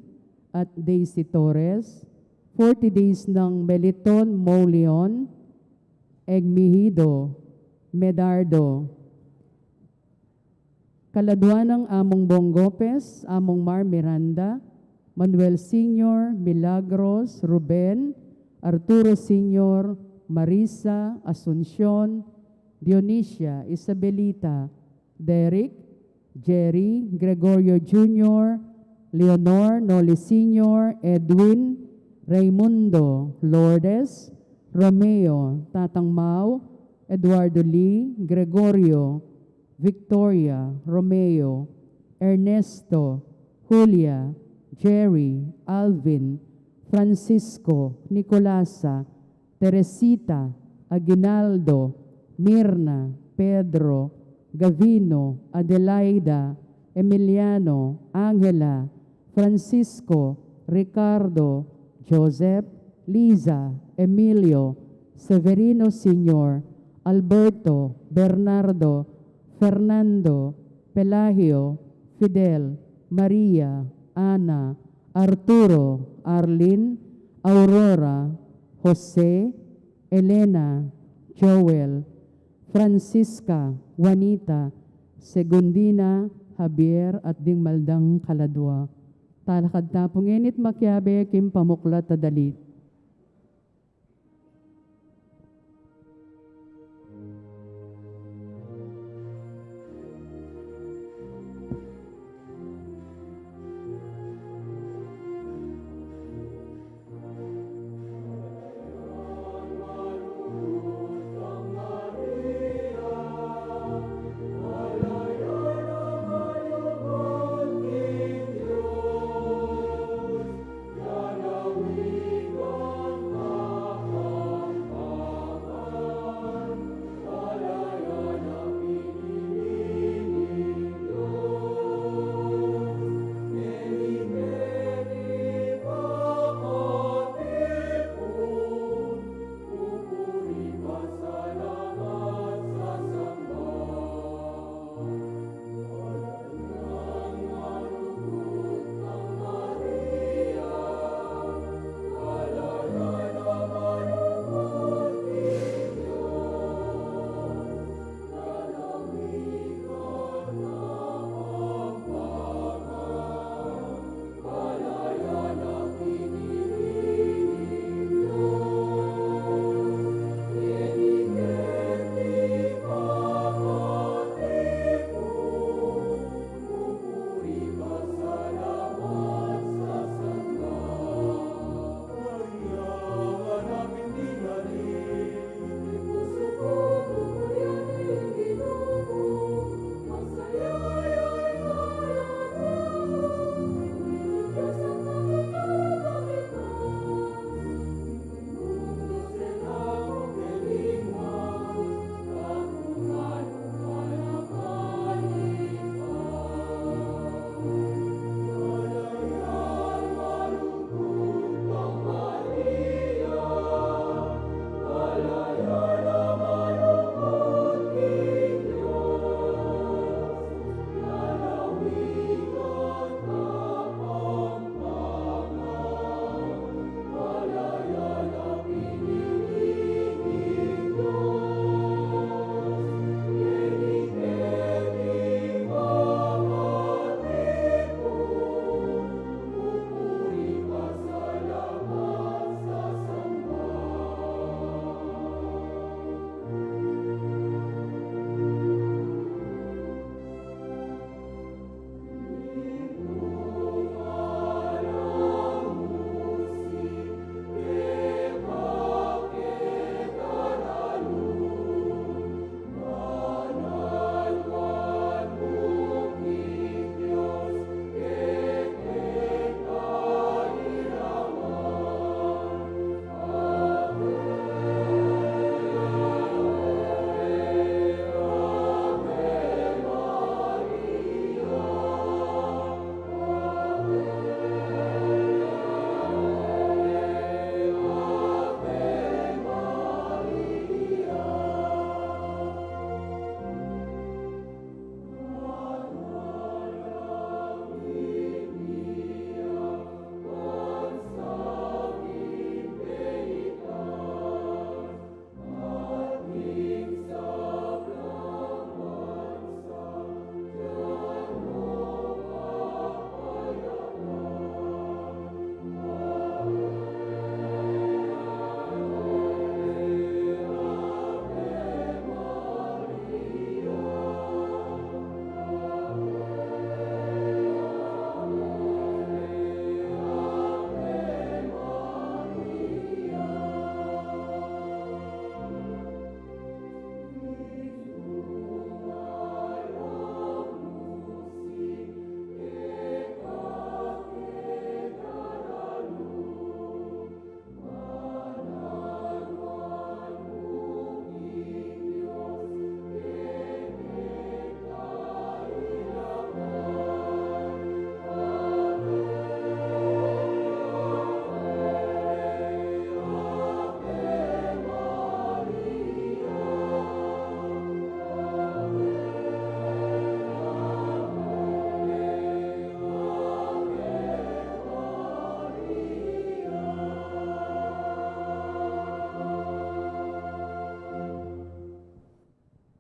at Daisy Torres, forty days nang Meliton Molion, Egmihido, Medardo, kaladua nang Among Bong Gopez, Among Mar Miranda, Manuel Senior, Milagros, Ruben, Arturo Senior, Marisa, Asuncion, Dionisia, Isabelita, Derek, Jerry, Gregorio Junior, Leonor, Noli Senior, Edwin, Raimundo, Lourdes, Romeo, Tatang Mau, Eduardo Lee, Gregorio, Victoria, Romeo, Ernesto, Julia, Jerry, Alvin, Francisco, Nicolasa, Teresita, Aguinaldo, Mirna, Pedro, Gavino, Adelaida, Emiliano, Angela, Francisco, Ricardo, Joseph, Liza, Emilio, Severino Senior, Alberto, Bernardo, Fernando, Pelagio, Fidel, Maria, Ana, Arturo, Arlene, Aurora, Jose, Elena, Joel, Francisca, Juanita, Segundina, Javier, at ding mal dang kaladua. Talakad ta pu ngeni at makiabe king pamuklat a dalit.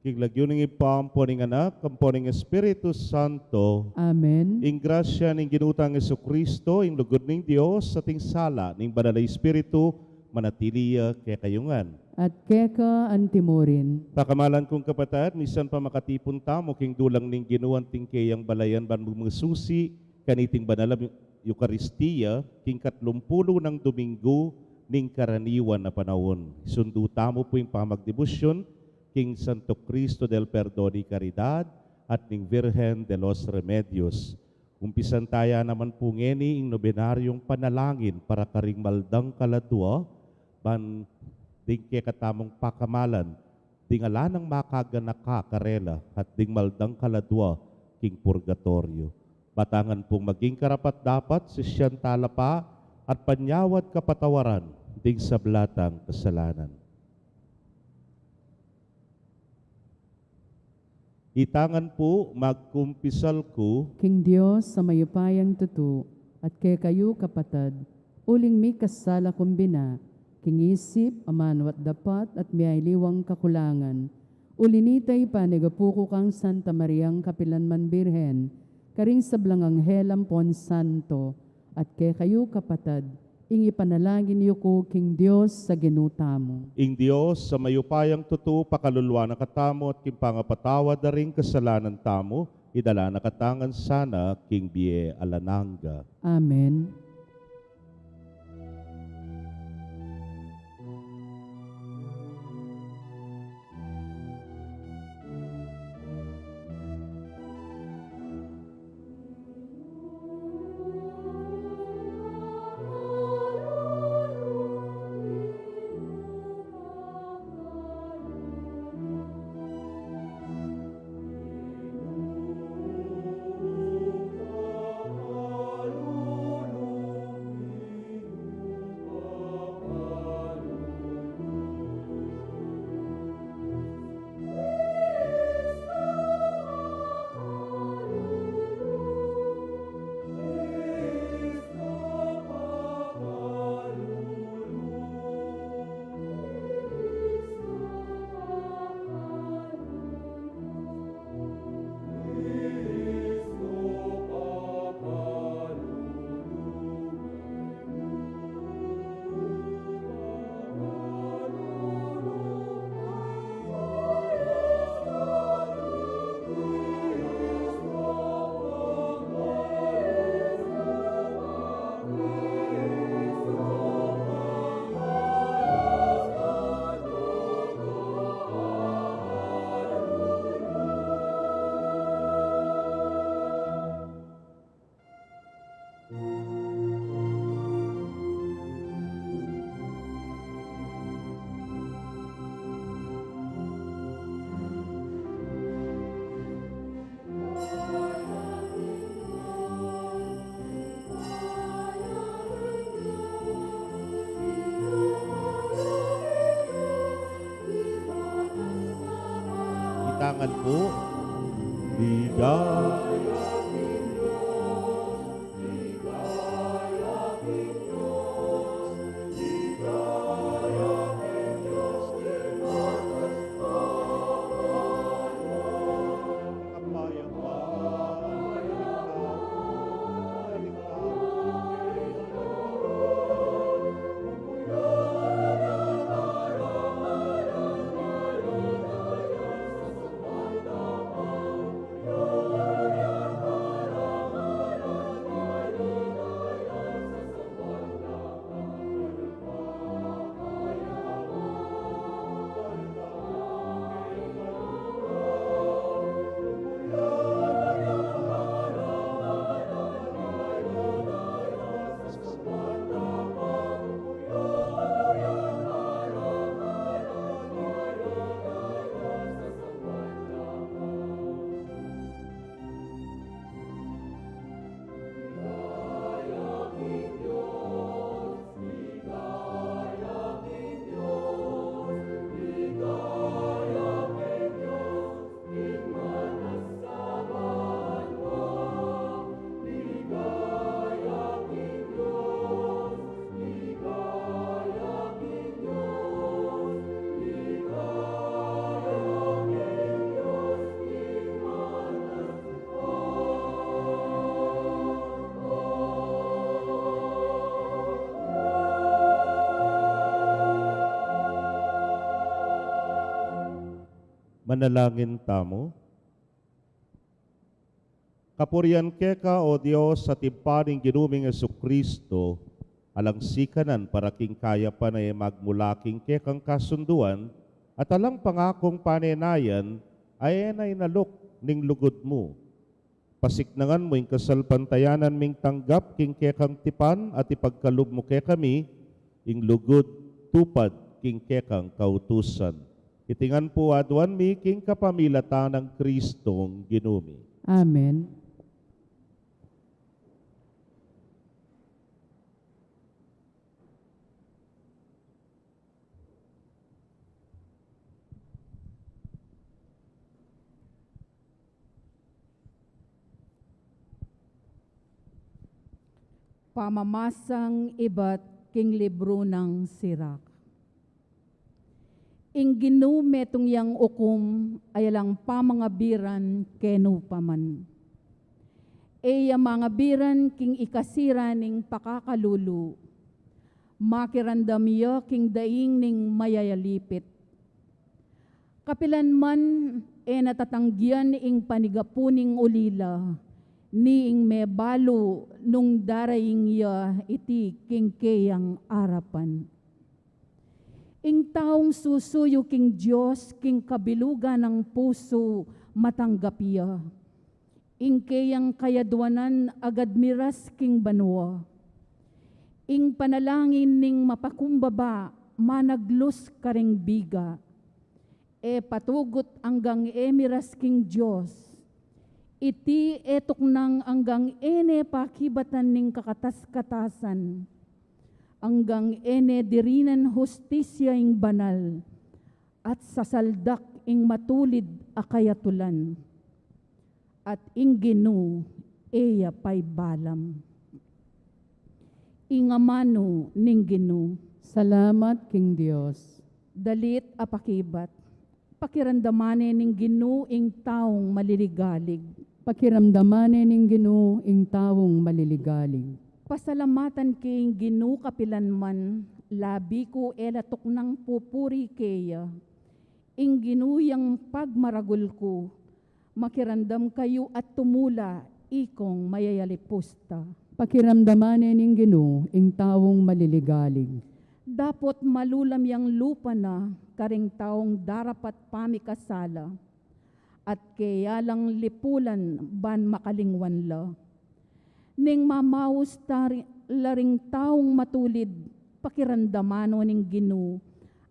King lagyu ning Ibpa, ampo ning Anak, ampo ning Espiritu Santo. Amen. Ing grasya ning Ginu tang Jesucristo, ing lugud ning Dios, at ing sala ning Banal a Espiritu, manatili ya kekayu ngan. At keka antimurin. Pakamalan kung kapatad, misan pa makatipun tamu king dulang ning Ginu anting keyang balayan ban mumususi kaniting banal a Eukaristia, king katlumpulu nang Domingo ning karaniwan a panaun. Isundu tamu pu ing pamagdebosyon king Santo Cristo del Perdon y Caridad at ning Virgen de los Remedios. Umpisan taya naman pu ngeni ing nobenaryung panalangin para karing maldang kaladua, ban ding kekatamung pakamalan, ding ala nang makaganaka karela, at ding maldang kaladua king purgatoryo. Batangan pung maging karapat-dapat, sisian tala pa at panyawad kapatawaran ding sabla tang kasalanan. Itangan pu, magkumpisal ku king Dios a mayupayang tutu, at kekayu kapatad, uling mikasala kung bina, king isip, amanu at dapat, at miyaliwang kakulangan. Uli nita, ipanigapu ku kang Santa Mariang kapilanman Birhen, karing sablang anghel ampon santo, at kekayu kapatad, ing ipanalangin yu ku king Dios a Ginu tamu. Ing Dios a mayupayang tutu pakaluluan na katamu at king pangapatawad da ring kasalanan tamu, idala na katamu ngan sana king bie alang angga. Amen. Itangan pu. Ligaya. Manalangin tamu. Kapurian keka, O Dios, at Ibpa ning Ginu ming Jesucristo, alang sikanan para king kayapan a e magmula king kekang kasunduan, at alang pangakung panenayan a e na inalok ning lugud mu. Pasiknangan mu ing kasalpantayanan ming tanggap king kekang tipan at ipagkalub mu kekami ing lugud tupad king kekang kautusan. Iti ngan pu aduan mi king kapamilatan nang Kristong Ginu mi. Amen. Pamamasang ibat king libru nang Sirak. Ing Ginu metung yang ukum a alang pamangabiran kenu pa man. E ya mangabiran king ikasira ning pakakalulu. Makiramdam ya king daing ning mayayalipit. Kapilan man e na tatanggian ing panigapu ning ulila, ni ing mebalu nung daraing ya iti king keyang arapan. Ing taung susuyu king Dios king kabilugan nang pusu matanggap ya. Ing keyang kayaduanan agad miras king banua. Ing panalangin ning mapakumbaba managlus karing biga. E patugut anggang e miras king Dios. Iti e tuknang anggang e ne pakibatan ning kakatas-katasan. Anggang e ne dirinan hustisya ing banal, at sasaldak ing matulid a kayatulan. At ing Ginu e ya paibalam. Ing amanu ning Ginu. Salamat king Dios. Dalit a pakibat. Pakiramdaman ne ning Ginu ing taung maliligalig. Pakiramdaman ne ning Ginu ing taung maliligalig. Pasalamatan ke ing Ginu kapilan man, labi ku e la tuknang pupuri keya. Ing Ginu yang pagmaragul ku, makiramdam kayu at tumula, ikong mayayalipusta. Pakiramdaman ne ning Ginu ing taung maliligalig. Dapot malulam yang lupa na karing taung darapat pamikasala, at keya lang lipulan ban makalingwan la. Ning mamaus tari-, la ring taung matulid, pakiramdaman no ning Ginu,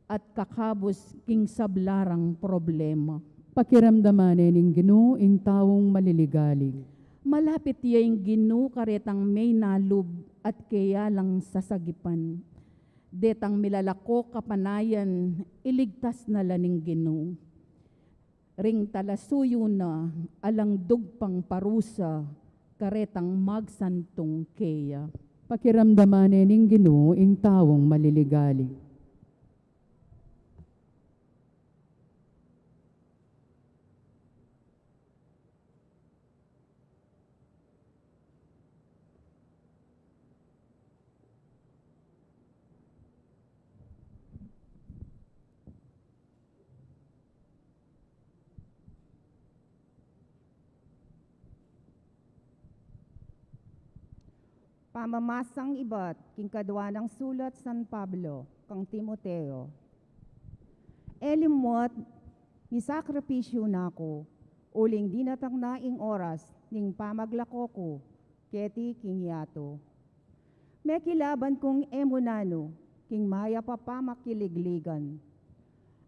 at kakabus king sabla rang problema. Pakiramdaman ne ning Ginu ing taung maliligalig. Malapit ya ing Ginu karetang menalub at keya lang sasagipan. Detang milalako kapanayan, iligtas na la ning Ginu. Ring talasuyu na alang dugpang parusa, karetang magsantung keya. Pakiramdaman ne ning Ginu ing taung maliligalig. Pamamasang ibat king kadua nang sulat San Pablo kang Timoteo. E limuat, misakripisyu na ku, uling dinatang na ing oras ning pamaglako ku keti king yatu. Mekilaban kung e mu nanu king mayap a pamakiligligan.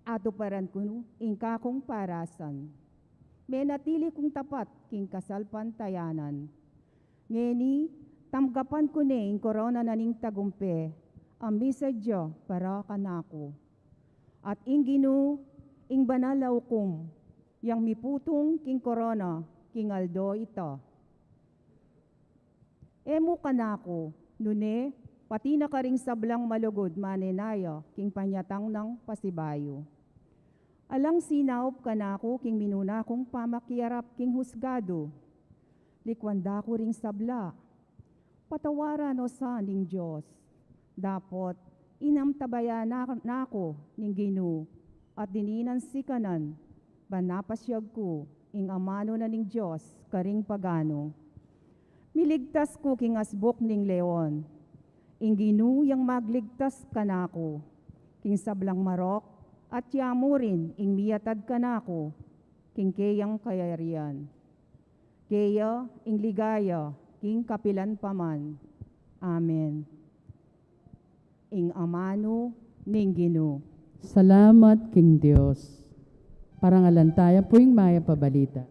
Atuparan ku ing kakung parasan. Menatili kung tapat king kasalpantayanan. Ngeni, tanggapan ku ne ing korona na ning tagumpe a misadya para kanaku. At ing Ginu, ing banal a ukum, yang miputung king korona king aldo ita. E mu kanaku, nune, pati na karing sablang malugud manenaya king panyatang nang pasibayu. Alang sinaup kanaku king minuna kung pamakiarap king husgadu. Likuan da ku ring sabla. Patawaran no sa ning Dios. Dapot, inantabayanan na ku ning Ginu, at dininan sikanan, Ban napasyag ku ing amanu na ning Dios karing paganu. Miligtas ku king asbuk ning leon. Ing Ginu yang magligtas kanaku king sablang marok, at ya mu rin ing miatad kanaku king keyang kayarian. Keya ing ligaya king kapilan pa man. Amen. Ing amanu ning Ginu. Salamat king Dios. Parangalan taya pu ing mayap a balita.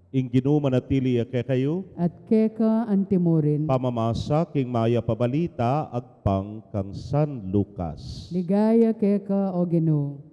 Ing Ginu manatili ya kekayu. At keka antimurin. Pamamasa king mayap a balita agpang kang San Lucas. Ligaya keka, O Ginu.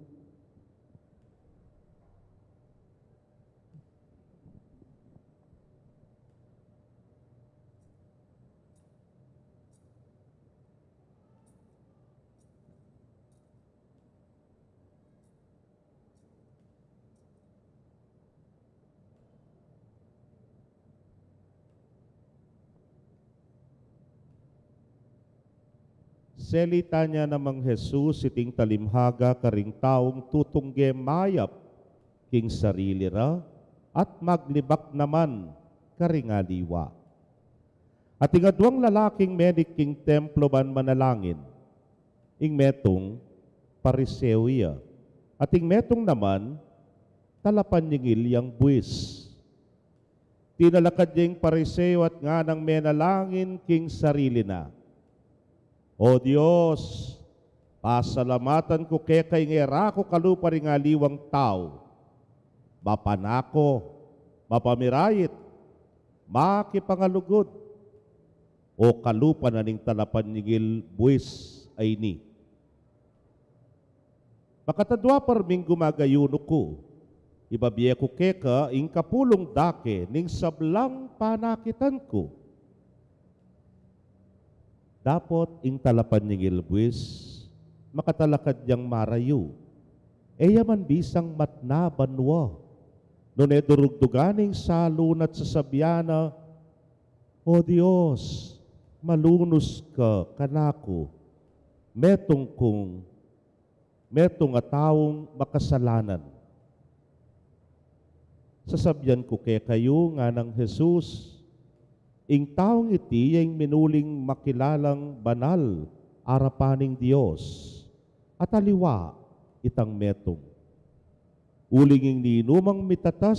Selitan ya namang Jesus iting talimhaga karing taung tutungge mayap king sarili ra at maglibak naman karing aliwa. At ing aduang lalaking menik king templo ban manalangin, ing metung Pariseo ya, at ing metung naman talapanyingil yang buis. Tinalakad ya ing Pariseo at nganang menalangin king sarili na, "O Dios, pasalamatan ku keka ing e ra ku kalupa ring aliwang tau, mapanako, mapamirayit, makipangalugud, o kalupa na ning talapanyingil buis a ini. Makatadua parming gumagayunu ku, ibabie ku keka ing kapulung dake ning sablang panakitan ku." Dapot ing talapanyingil buis makatalakad yang marayu, e ya man bisang matna banua, nune durugdugan ne ing salu na at sasabian na, "O Dios, malunus ka kanaku, metung kung, metung a taung makasalanan." "Sasabian ku kekayu," nganang Jesus, "ing taung iti ya ing minuling makilalang banal arapan ning Dios, at aliwa itang metung. Uling ing ninumang mitatas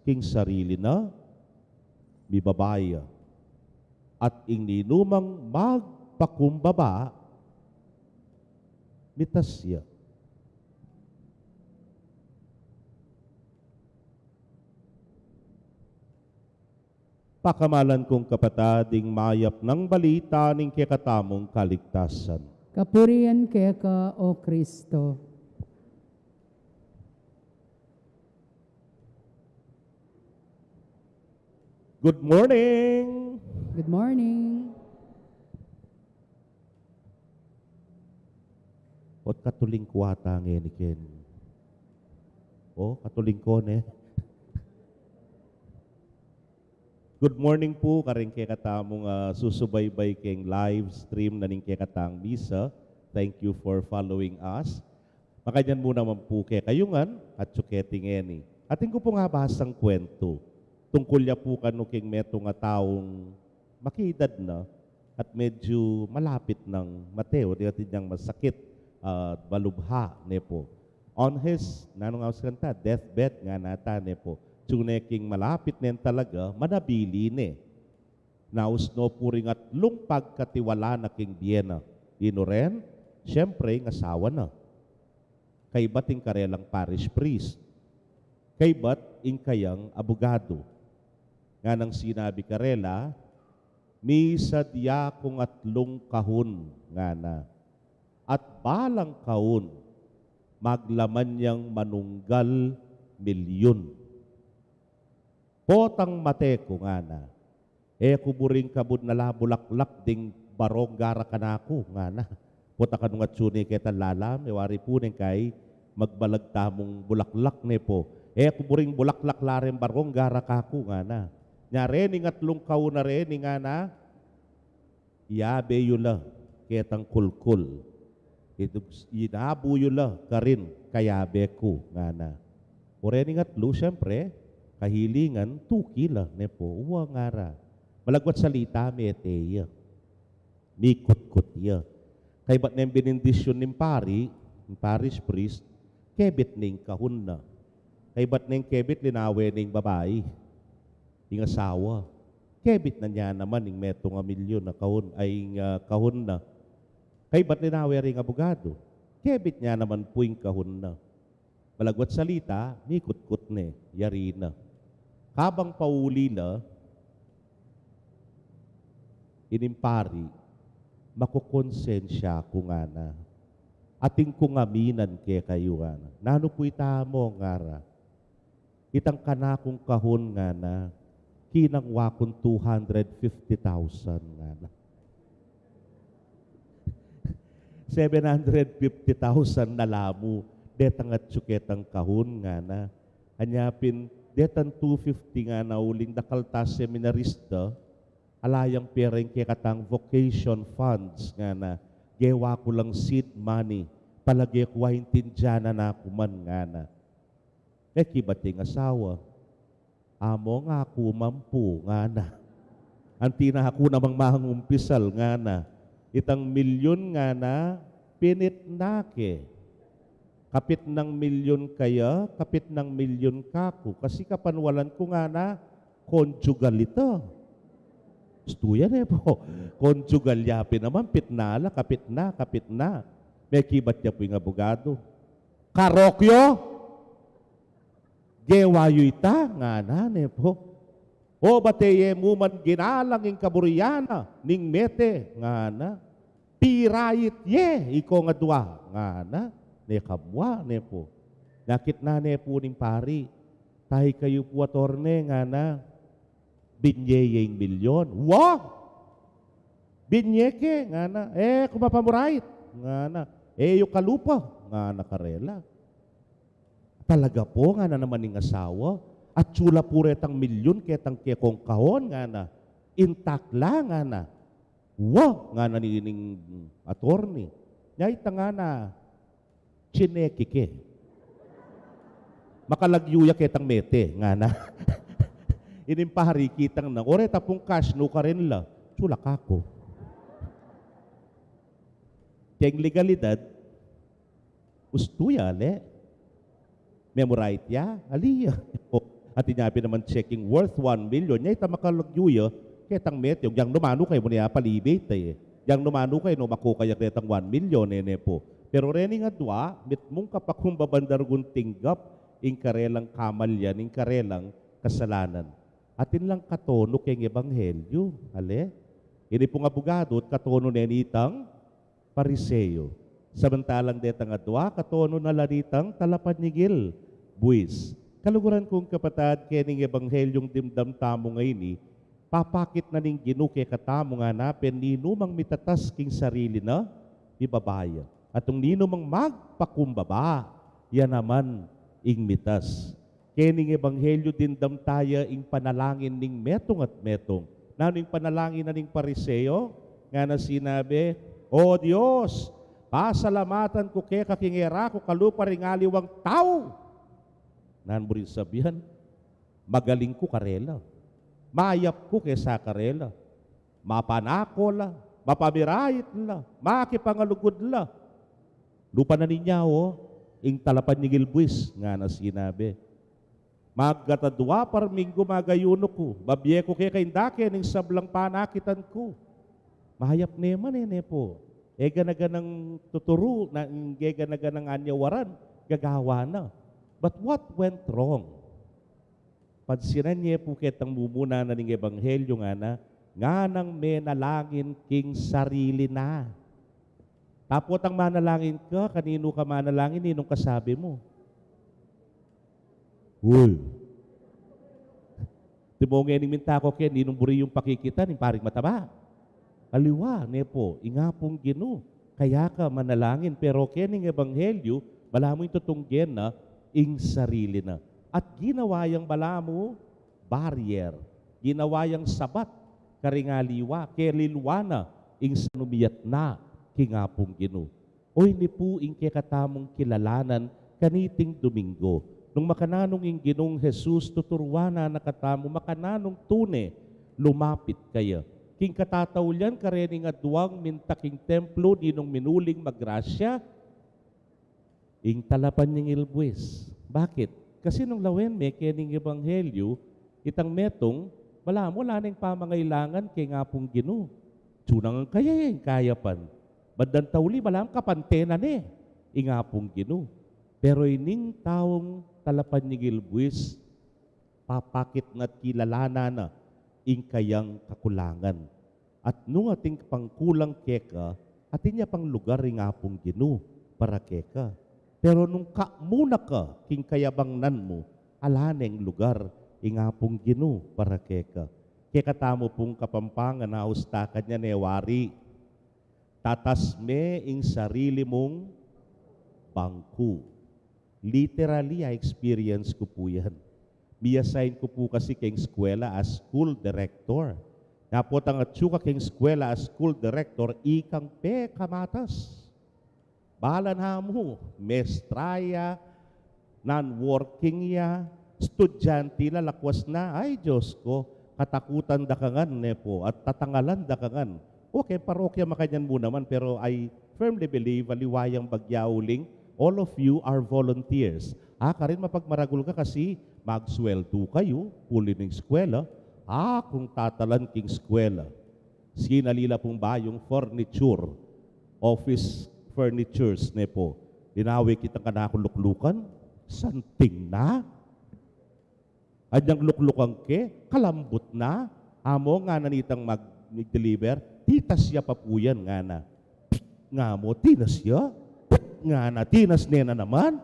king sarili na, mibaba ya, at ing ninumang magpakumbaba, mitas ya." Pakamalan kung kapatad, ing mayap nang balita ning kekatamung kaligtasan. Kapurian keka, O Kristo. Good morning. Good morning. Pot katuling ko ata ngeni ken. O, katuling ko ne. Good morning pu, karing kekatamung, ah, susubaybay keng live stream na ning kekatang misa. Thank you for following us. Makanyan mu naman pu kekayu ngan, atsu keti ngeni. Atin ku pung abasang kwentu. Tungkul ya pu kanu keng metung a taung makiedad na at medyu malapit nang mate, o di atin yang masakit, ah, balubha, ne pu. On his, nanu nga ing kanta, deathbed ngana ata, ne pu. Tune king malapit nen talaga, manabili ne. Nausno pu ring atlung pagkatiwala na king bie na. Inu ren? Siyempre, ing asawa na. Kaybat ing karelang parish priest. Kaybat ing kayang abogado. Nganang sinabi karela, "Misadya kung atlung kahun," ngana. "At balang kahun, maglaman yang manunggal milyun." "Potang mate ku," ngana, "e ku buring kabud na la bulaklak ding barong gara kanaku," ngana. Pota kanu ngan tune ketang lalam, e wari pu neng kai magbalag tamung bulaklak, ne pu. "E ku buring bulaklak la reng barong gara kaku," ngana. "Nya rening atlung kahun a reni," ngana, "iyabe yu la ketang kulkul. Itu, inabu yu la karin kayabe ku," ngana. O rening atlu, siyempre, kahilingan, tuki la, ne pu. "Wa," ngara. Malagwat salita, mete ya. Mikutkut ya. Kaybat neng binindisyon ning pari, ning parish priest, kebit ne ing kahun na. Kaybat neng kebit, linawe ne ing babai, ing asawa. Kebit na ne naman ing metung a milyun a kahun, ay, ing, ah, kahun na. Kaybat linawe ring abogado. Kebit ne naman pu ing kahun na. Malagwat salita, mikutkut ne, yari na. Kabang pauli la, ining pari, "Makukonsensya ku," ngana. "Atin kung aminan kekayu," ngana. "Nanu pu ita mo?" ngara. "Itang kanakung kahun," ngana, "kinangwa kung two hundred fifty thousand," ngana. "Seven hundred fifty thousand na la mu, detang atsu ketang kahun," ngana. "Anya pin detang two fifty," ngana, "uling dakal ta seminarista, ala yang pera ing kekatang vocation funds," ngana. "Gewa ku lang seed money, palage ku aintindian na ku man," ngana. Mekibat ya ing asawa. "Amo, ngaku man pu," ngana. "Anti na ku namang mangumpisal," ngana. "Itang milyun," ngana, "pinitna ke. Kapitnang milyun kaya, kapitnang milyun kaku. Kasi kapanwalan ku," ngana, "konjugal ita." Ustu ya, ne pu. Konjugal ya pin naman, pitna la, kapitna, kapitna. Mekibat ya pu ing abogado. "Karok yu? Gewa yu ita?" ngana, ne pu. "O bate ye mu man ginalang ing kaburian na ning mete?" ngana. "Pirait ye ikong adwa," ngana. "Ne kamwa," ne pu. Nyakit na ne pu ning pari. "Tay kayu pu, atorne," ngana. "Binye ye ing milyon." "Wa! Binye ke?" ngana. "E ku mapamurait," ngana. "E yu kalupa," ngana karela. "Talaga pu?" ngana naman ning asawa. "Atsu la pu retang milyun ketang kekong kahon," ngana. "Intact la," ngana. "Wa!" ngana ning attorney. "Nya ita," ngana, "chineke ke. Makalagyu ya ketang mete," ngana. Ining pari kitang na, "O reta pung cash, nukarin la." "Atsu la kaku." Keng legalidad, ustu ya, ale? Memorize ya? Ali ya. O, atin ya pin naman checking worth one million. Nya ita makalagyu ya ketang mete, o, yang nu manu kaya mu ne ya palibit, e. Yang nu manu kaya nu makuku ya ketang one million, e, ne pu. Pero rening adwa, mitmung kapakumbaban da rugun tinggap ing karelang kamalian, ing karelang kasalanan. Atin lang katonu keng ebanghelyu, ale? Ini pung abugadu, katonu ne nitang Pariseo. Samantalang detang adwa, katonu na la nitang talapanyingil, buis. Kaluguran kung kapatad, kening ebanghelyung dimdam tamu ngeni, papakit na ning Ginu kekatamu ngana pin ninumang mitatas king sarili na, ibaba ya. At nung ninumang magpakumbaba, ya naman ing mitas. Kening ebanghelyu dimdam taya ing panalangin ning metung at metung. Nanu ing panalangin na ning Pariseo? Ngana sinabi, "O Dios, pasalamatan ku keka king e ra ku kalupa ring aliwang tau." Nanu buring sabian? Magaling ku karela. Mayap ku kesa karela. Mapanako la, mapamirayit la, makipangalugud la. Lupa na ninya, o, ing talapan ning ilbuis, ngana sinabi. Magkatadua parminggu magayunu ku, babie ku keka ing dake ning sablang panakitan ku. Mayap ne man e, ne pu. E gana-ganang tuturu, na, e gana-ganang anyawaran, gagawa na. But what went wrong? Pansinan ye pu ketang mumuna na ning ebanghelyu, ngana, nganang menalangin king sarili na. Tapotang manalangin ka, kaninu ka manalangin, ninung kasabi mu? Uy. Timunge ning minta ku ke, ninung buri yung pakikita ning paring mataba? Aliwa, ne pu, ing Apung Ginu. Kaya ka manalangin, pero kening ebanghelyu, balamu ing tutunggen na ing sarili na. At ginawa yang balamu barrier, ginawa yang sabat karing aliwa, kelilwa na ing sanumiat na king Apung Ginu. O ini pu ing kekatamung kilalanan kaniting Domingo. Nung makananung ing Ginung Jesus, tuturuan na na katamu makananung tune lumapit kaya. King katataulian karening aduang minta king templo, ninung minuling magrasya? Ing talapan ning ilbuis. Bakit? Kasi nung lawen me kening ebanghelyu, itang metung, balamu ala neng pamangailangan keng Apung Ginu. Tsu na ngan kaya ya ing kayapan. Bandang tauli, balamu kapante na ne ing Apung Ginu. Pero ining taung talapan ning ilbuis, papakit na't kilalanan na ing kayang kakulangan. At nung atin pang kulang keka, atin ya pang lugar ing Apung Ginu para keka. Pero nung kamuna ka king kayabangnan mu, ala neng lugar ing Apung Ginu para keka. Kekatamu pung Kapampangan, austa kanyan e wari. Tatas me ing sarili mung bangku. Literally, a-experience ku pu yan. Mi-assign ku pu kasi keng eskwela as school director. Nya potang atsu ka keng eskwela as school director, ikang pekamatas. Bala na mu, mestra ya, non-working ya, estudyante la, lakwas na, ay, Diyos ko, katakutan da ka ngan, ne pu, at tatangalan da ka ngan. Okay, parokya makanyan mu naman, pero I firmly believe, aliwa yang bagya uling, all of you are volunteers. A, karin mapagmaragul ka kasi, magsweldu kayu, puli ning eskwela, a, kung tatalan king eskwela. Sinali la pung bayung furniture, office furnitures, ne pu. Linawe kitang kanakung luklukan, santing na. Anyang luklukan ke, kalambut na. Amo ngana nitang mag-, mag-deliver, titas ya pa pu yan, ngana. Nga mu, tinas ya? Ngana, tinas ne na naman?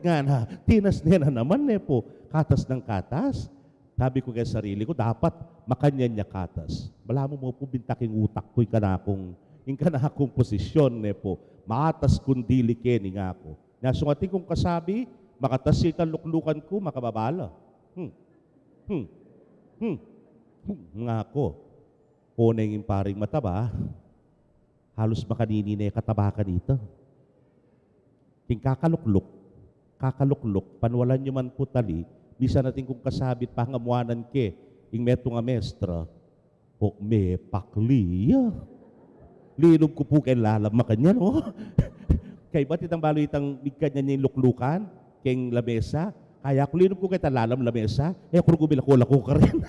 Ngana, tinas ne na naman, ne pu. Katas nang katas. Sabi ku keng sarili ku, dapat makanyan ya katas. Balamu mu pu bintak ing utak ku, ing kanakung, ing kanakung posisyon, ne pu. Matas kung dili keni, ngaku. Nya sung atin kung kasabi, makatas ya itang luklukan ku, makababa la. Hmm. Hmm. Hmm. Hmm. Ngaku. O neng ing paring mataba, halus makanini ne kataba kanita. King kakalukluk, kakalukluk, panwalan yu man pu tali, misan atin kung kasabit pangamuanan ke, ing metung a mestra, o mepakli ya. Linub ku pu keng lalam makanyan, o. Kaybat itang balu itang migkanyan ya ing luklukan, keng lamesa, kaya ku linub ku keta lalam lamesa, e ku rugumi lako-lako karin.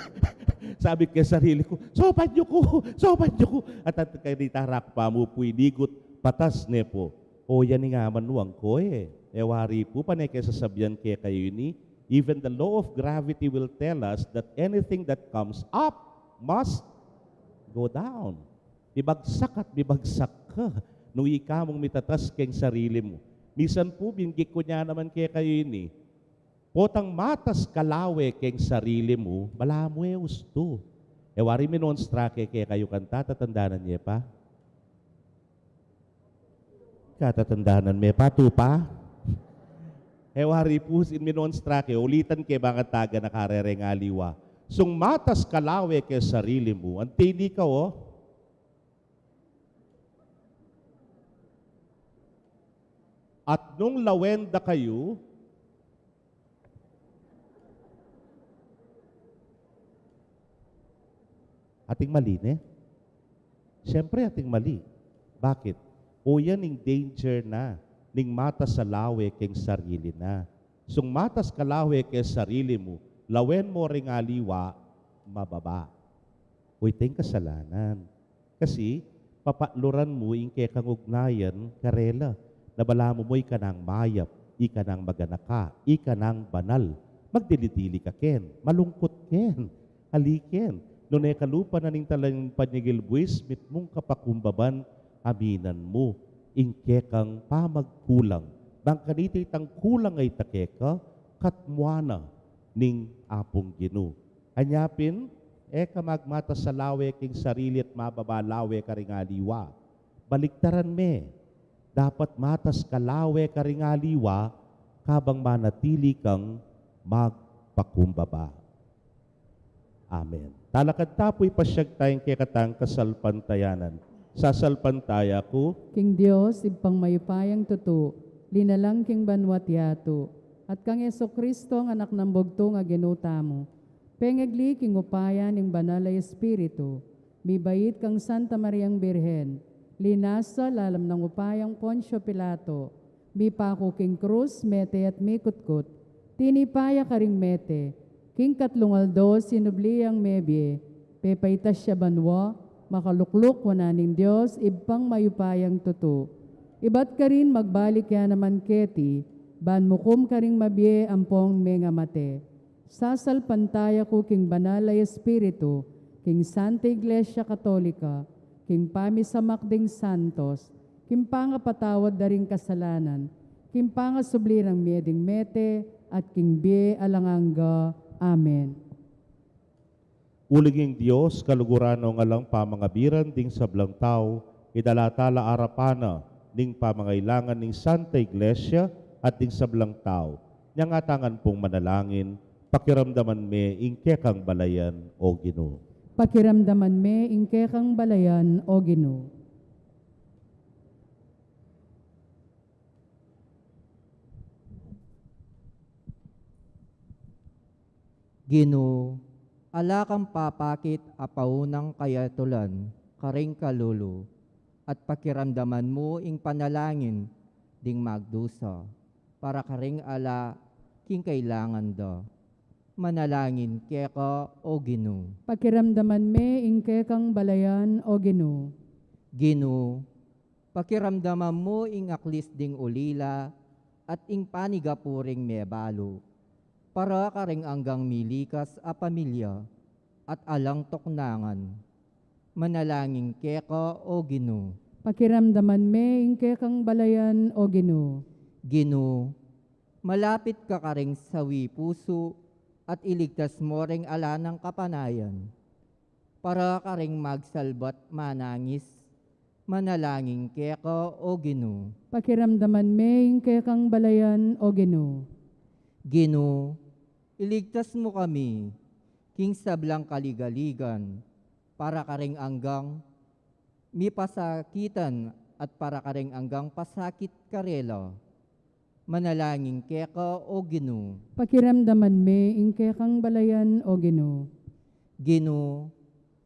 Sabi ku keng sarili ku, "Sopan yu ku, sopan yu ku." At, at kanita rak pa mu pu inigut, patas ne pu. O yan ing amanuan ku e. E wari pu, pane ke sasabian kekayu ini, even the law of gravity will tell us that anything that comes up must go down. Mibagsak at mibagsak ka nung ika mung mitatas keng sarili mu. Misan pu, binggit ku na naman kekayu ini, potang matas ka lawe keng sarili mu, balamu e ustu. E wari minonstra ke kekayu kanta, tatandanan ye pa? Katatandanan me pa, tupa? E wari pu, in minonstra ke, ulitan ke bang atagan na karereng aliwa. Sung matas ka lawe ke sarili mu, anti ini ka, o. At nung lawen da kayu, ating mali, ne? Siyempre, ating mali. Bakit? O yan ing danger na, ning matas a lawe keng sarili na. Sung matas ka lawe ke sarili mu, lawen mo ring aliwa, mababa. Uy, teng kasalanan. Kasi, papatluran mu ing kekang ugnayan karela. Na balamu mu ika nang mayap, ika nang maganaka, ika nang banal. Magdili-dili ka ken, malungkut ken, ali ken. Nune ka lupa na ning talang panyagil buis, mitmung kapakumbaban, aminan mu ing kekang pamagkulang. Bang kanita itang kulang a ita keka, katmuan na ning Apung Ginu. Anya pin, e ka magmatas a lawe king sarili at mababa lawe karing aliwa. Baliktaran me, dapat matas ka lawe karing aliwa, kabang manatili kang magpakumbaba. Amen. Talakad ta pu, ipasyag taya ing kekatang kasalpantayanan. Sasalpantaya ku king Dios, Ibpang mayupayang tutu, linalang king banwa't yatu, at kang Jesucristo, a Anak nang bugtung a Ginu tamu, pengagli king upaya ning Banal a Espiritu, mibait kang Santa Mariang Birhen, linasa lalam nang upayang Poncio Pilato, mipaku king krus, mete at mikutkut, tinipa ya karing mete, king katlung aldo sinubli yang mebie, pepaitas ya banwa, makalukluk wanan ning Dios Ibpang mayupayang tutu. Ibat karin magbalik ya naman keti, ban mukum karing mabie ampong mengamate. Sasalpantaya ku king Banal a Espiritu, king Santa Iglesia Katolika, king pamisamak ding santos, king pangapatawad da ring kasalanan, king pangasubli rang mie ding mete, at king bie alang angga. Amen. Uling ing Dios, kaluguran nong alang pamangabiran ding sablang tau, idala tala arapan na ning pamangailangan ning Santa Iglesia at ding sablang tau. Nya ngatang pung manalangin, pakiramdaman me ing kekang balayan, O Ginu. Pakiramdaman me ing kekang balayan, O Ginu. Ginu, ala kang papakit a paunang kayatulan karing kalulu, at pakiramdaman mu ing panalangin ding magdusa para karing ala king kailangan da. Manalangin keka, O Ginu. Pakiramdaman me ing kekang balayan, O Ginu. Ginu, pakiramdaman mu ing aklis ding ulila at ing panigapu ring mebalu, para karing anggang milikas a pamilya at alang tuknangan. Manalangin keka, O Ginu. Pakiramdaman me ing kekang balayan, O Ginu. Ginu, malapit ka karing sawi pusu at iligtas mo ring ala nang kapanayan. Para karing magsalba't manangis, manalangin keka, O Ginu. Pakiramdaman me ing kekang balayan, O Ginu. Ginu, iligtas mu kami king sablang kaligaligan, para karing anggang mipasakitan at para karing anggang pasakit karela. Manalangin keka, O Ginu. Pakiramdaman me ing kekang balayan, O Ginu. Ginu,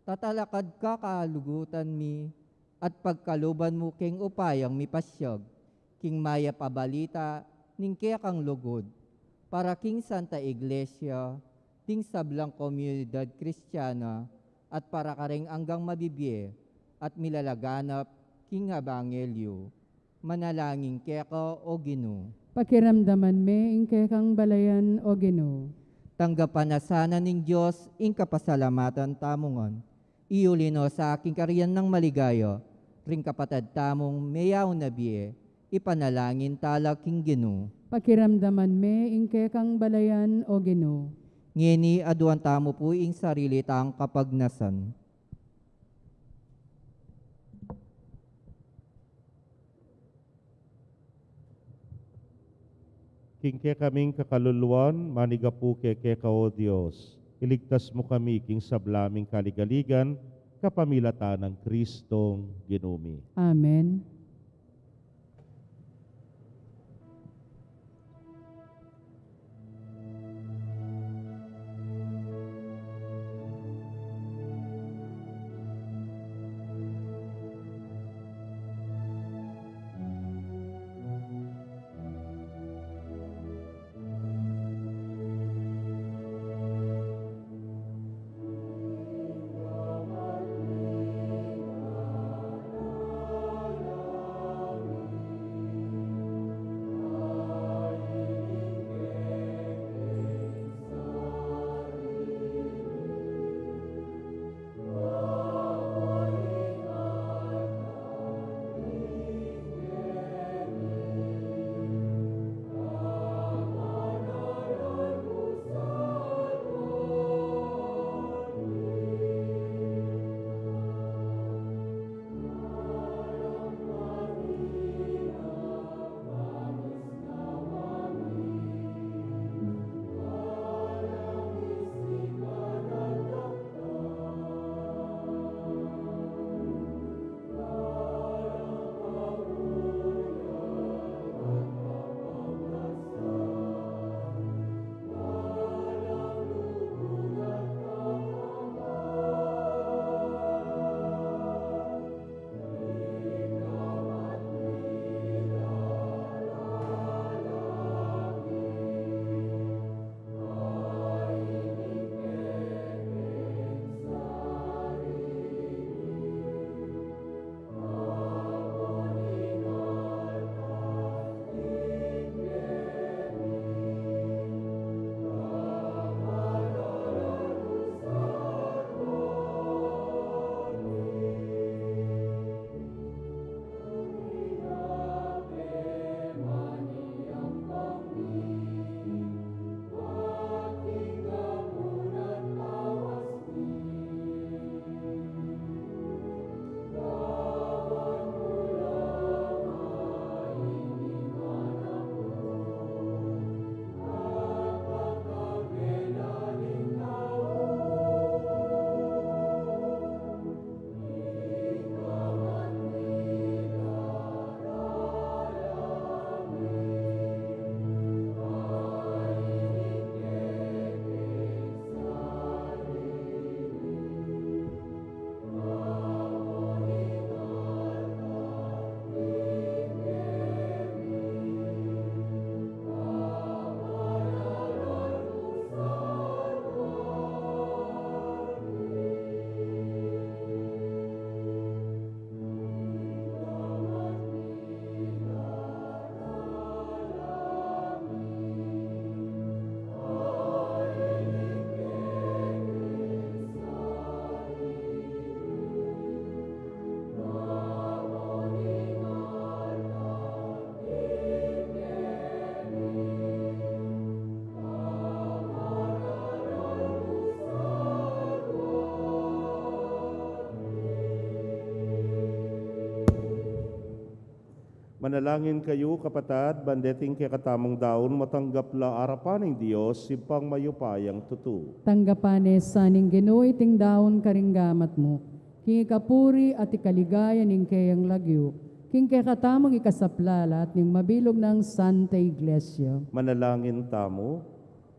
tatalakad ka kalugutan mi at pagkaluban mu keng upayang mipasyag king mayap a balita ning kekang lugud, para king Santa Iglesia, ding sablang komunidad Kristiana, at para karing anggang mabibie at milalaganap king ebanghelyu. Manalangin keka, O Ginu. Pakiramdaman me ing kekang balayan, O Ginu. Tanggapan na sana ning Dios ing kapasalamatan tamu ngan, iuli no sa king karian nang maligaya ring kapatad tamung meyaun a bie, ipanalangin tala king Ginu. Pakiramdaman me ing kekang balayan, O Ginu. Ngeni aduan tamu pu ing sarili tang kapagnasan. King kekaming kakaluluan, manigapu keka, O Dios, iligtas mu kami king sabla ming kaligaligan, kapamilatan nang Kristong Ginu mi. Amen. Manalangin kayu, kapatad, ban deting kekatamung daun matanggap la arapan ning Dios, Ibpang mayupayang tutu. Tanggapan ne sa ning Ginu iting daun karing gamat mu, king ikapuri at ikaligaya ning keyang lagyu, king kekatamung ikasaplalat ning mabilug nang Santa Iglesia. Manalangin tamu.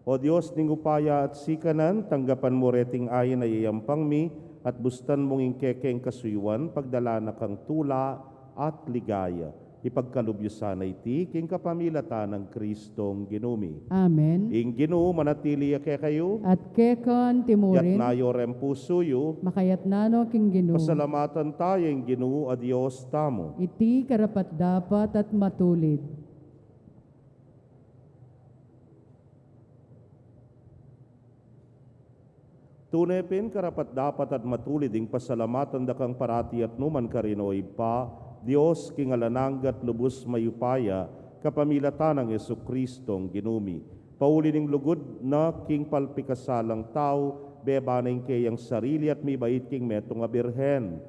O Dios ning upaya at sikanan, tanggapan mu reting ain a iyayampang mi, at bustan mung ing kekeng kasuyuan, pagdalan na kang tula at ligaya. Ipagkalub yu sana iti king kapamilatan nang Kristong Ginu mi. Amen. Ing Ginu manatili ya kekayu. At keka anti mu rin. Itas yu reng pusu yu. Makaitas no king Ginu. Pasalamatan taya ing Ginu a Dios tamu. Iti karapat-dapat at matulid. Tune pin karapat-dapat at matulid ing pasalamatan da kang parati at nu man karin, O Ibpa, Dios king alang angga at lubus mayupaya, kapamilatan nang Jesucristong Ginu mi. Pauli ning lugud na king palpikasalang tau, beba na ing keyang sarili at mibait king metung a birhen.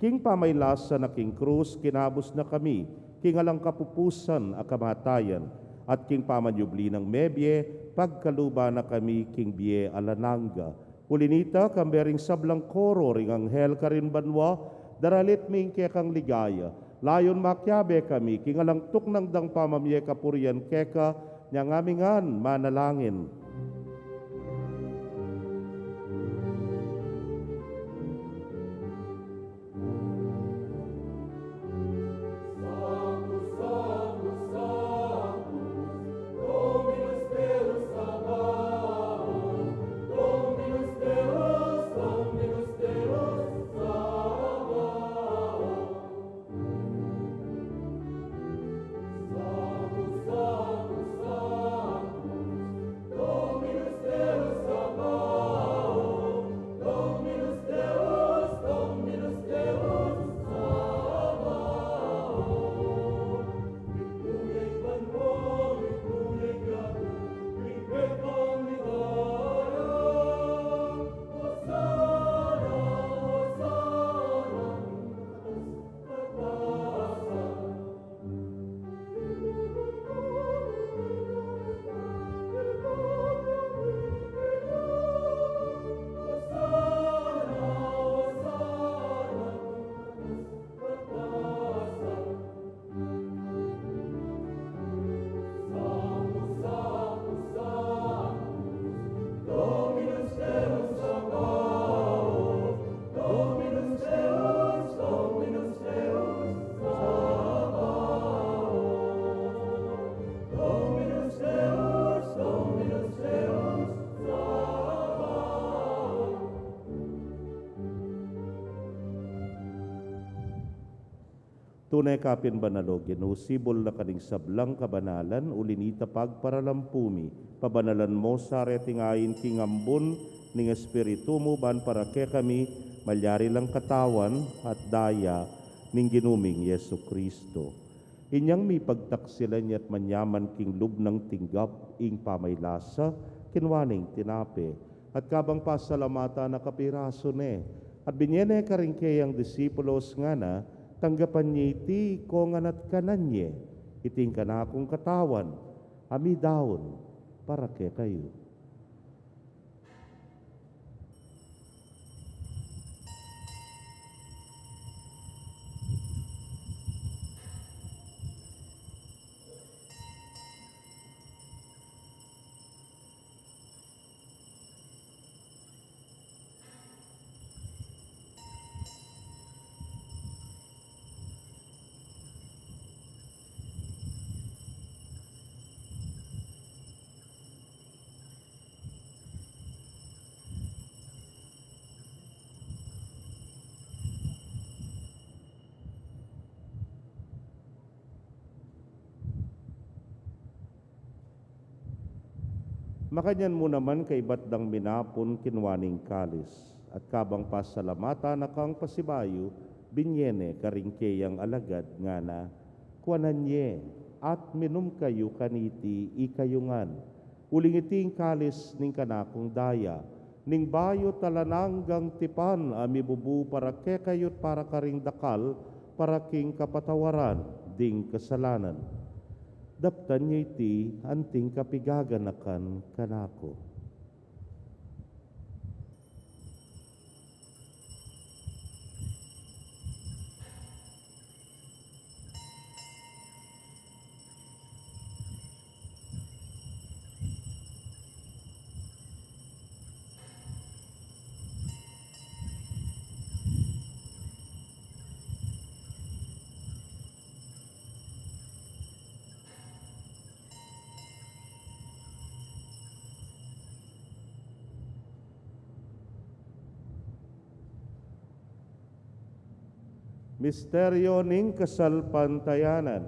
King pamailasa na king krus, kinabus na kami king alang kapupusan a kamatayan, At king pamanyubli nang mebie, pagkaluban na kami king bie alang angga. Uli na nita, kambe ring sablang koro ring anghel karin banua, daralit mi ing kekang ligaya. Layun makiabe kami king alang tuknang dang pamamie kapurian keka, nya ngamingan manalangin. Tune ka pin banal, O Ginu, sibul na karing sablang kabanalan, uli na nita pagparalampu mi, pabanalan mu sa reting ain king ambun ning Espiritu mu, ban para kekami malyari lang katawan at daya ning Ginu ming Jesucristo. Inyang mipagtaksilan ya at manyaman king lub nang tinggap ing pamaylasa, kinua ne ing tinape, at kabang pasalamatan na kapirasu ne, at binye ne karing keyang disipulos ngana, tanggapan ye iti ikongan at kanan ye, iti ing kanakung katawan, a midaun para kekayu. Makanyan mu naman kaibat dang minapun, kinua ne ing kalis, at kabang pasalamatan na kang pasibayu, binye ne karing keyang alagad ngana, kuanan ye, at minum kayu kaniti ikayu ngan. Uling iti ing kalis ning kanakung daya, ning bayu at alang anggang tipan a mibubu para kekayu't para karing dakal, para king kapatawaran ding kasalanan. Daptan ye iti anting kapigaganakan kanaku. Misteryo ning kasalpantayanan.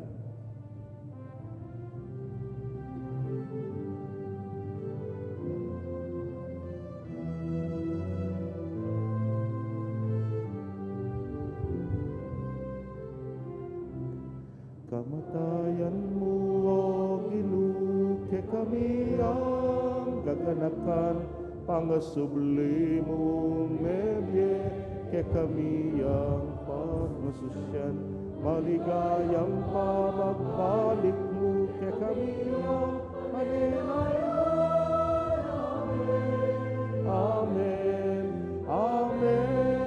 Kamatayan mu, O Ginu, kekami yang gaganakan, pangasubli mung mebie, kekami yang pagmasusyan, maligayang pamagbalik mu kekami yang manenaya. Amen. Amen.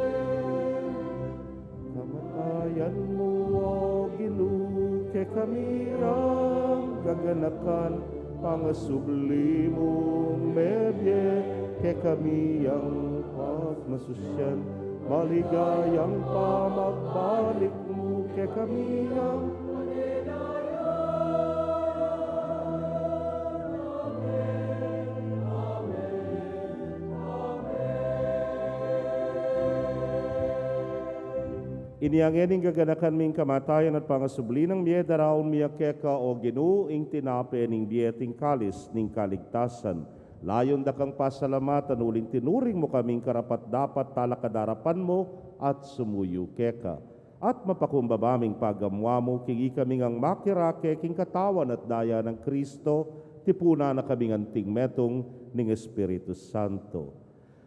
Kamatayan mu, O Ginu, kekami yang gaganakan, pangasubli mung mebie kekami yang pagmasusian, maligayang pamagbalik mu kekami yang Ini ngeni ing gaganakan mi, ing kamatayan at pangasubli nang mie, daraun mi keka, O Ginu, ing tinape ning bie at ing kalis ning kaligtasan. Layun da kang pasalamatan uling tinuring mu kaming karapat-dapat talakad king arapan mu at sumuyu keka. At mapakumbaba ming pagamuan mu king ikami ngang makirake king katawan at daya nang Kristo, tipunan na kaming anting metung ning Espiritu Santo.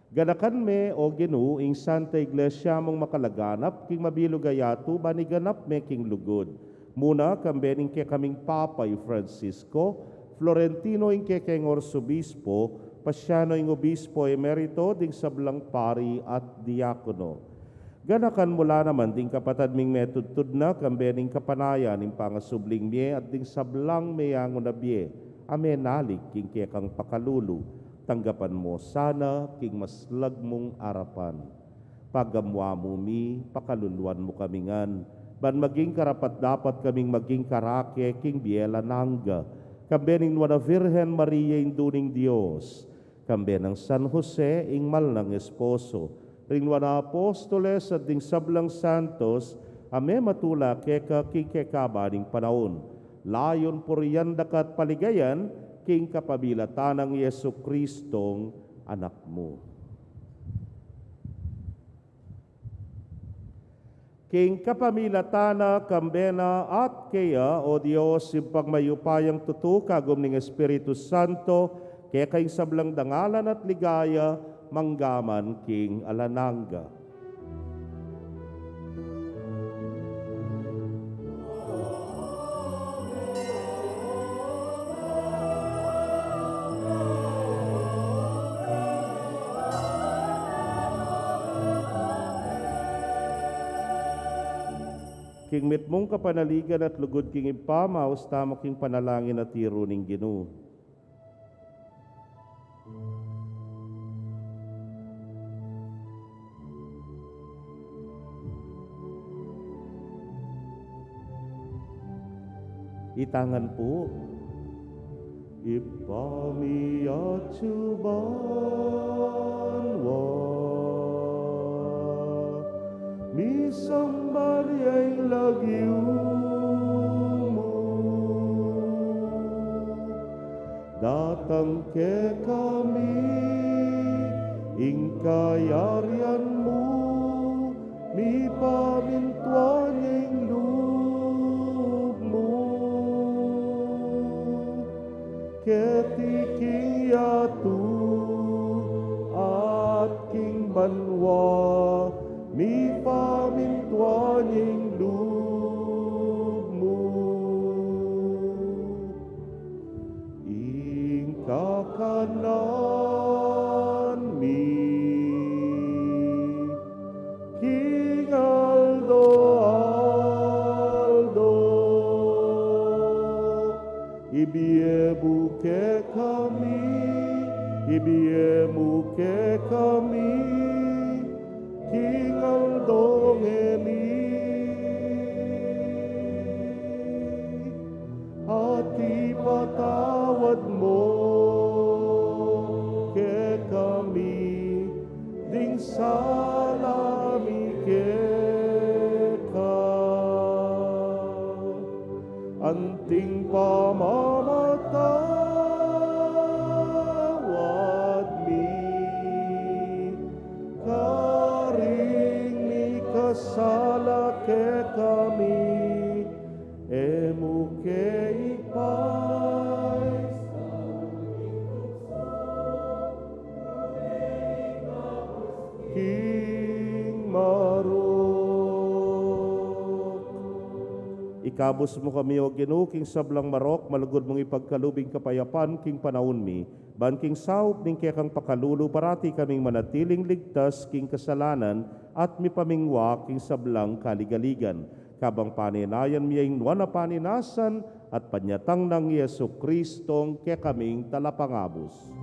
Ganakan me, O Ginu, ing Santa Iglesia mung makalaganap king mabilug a yatu, ban iganap me king lugud. Muna, kambe ning kekaming Papa i Francisco, Florentino ing kekeng Arsobispo, Pasiano ing Obispo Emerito, ding sablang pari at diakono. Ganakan mu la naman ding kapatad ming metudtud na, kambe ning kapanayan ning pangasubling mie at ding sablang meangu na bie a menalik king kekang pakalulu. Tanggapan mu sana king maslag mung arapan. Pagamuan mu mi, pakaluluan mu kami ngan, ban maging karapat-dapat kaming maging karake king bie alang angga, kambe ning Nuan a Virgen Maria, Indu ning Dios, kambe nang San Jose, ing mal nang esposo, ring nuan a apostoles at ding sablang santos a mematula keka king kekaban ning panaun, layun purian da ka at paligayan king kapamilatan nang Jesucristong Anak mu. King kapamilatan na, kambe na, at keya, O Dios, Ibpang mayupayang tutu, kagum ning Espiritu Santo, keka ing sablang dangalan at ligaya, mangga man king alang angga. King mitmung kapanaligan at lugud king Ibpa, maus tamu king panalangin a tiru ning Ginu. Itangan pu. Ibpa mi atsu ka banua, misamban ya ing lagyu mu, datang kekami ing kayarian mu, mipamintuan ya ing lub mu keti king yatu at king banua, mipamintuan ya ing lub mu. Ing kakanan mi king aldo-aldo, ibie mu kekami, ibie mu kekami king aldo ngeni, at ipatawad mu kekami ding sala mi keka, anting pamamatawad mi karing mikasala kekami, e mu ke ipaisaul king marok. Ikabus mu kami, O Ginu, king sablang marok, malugud mung ipagkalub ing kapayapan king panaun mi, ban king saup ning kekang pakalulu parati kaming manatiling ligtas king kasalanan at mipamingwa king sablang kaligaligan. Kabang panenayan mi ing nuan a panenasan at panyatang nang Jesu Kristong kekaming Talapangabus.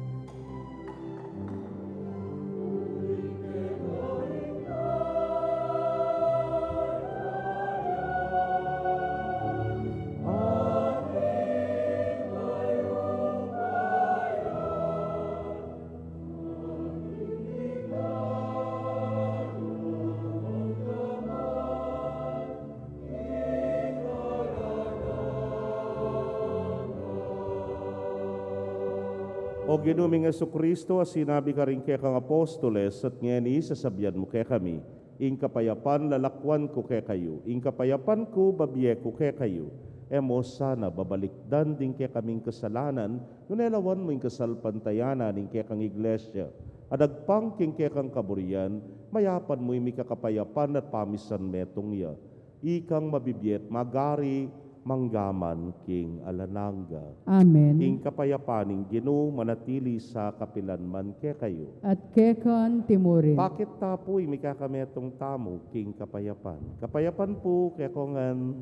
O Ginu ming Jesucristo, a sinabi karing kekang apostoles, at ngeni sasabian mu kekami, ing kapayapan lalakwan ku kekayu, ing kapayapan ku babie ku kekayu. E mu sana babalikdan ding kekaming kasalanan, nune lawan mu ing kasalpantayanan ning kekang iglesia, a dagpang king kekang kaburian, mayapan mu ing mikakapayapan at pamisan metung ya. Ikang mabibie at magari manggaman king alang angga. Amen. Ing kapayapan ning Ginu manatili sa kapilan man kekayu. At keka antimurin. Pakit ta pu ing mikakametung tamu king kapayapan. Kapayapan pu kekongan.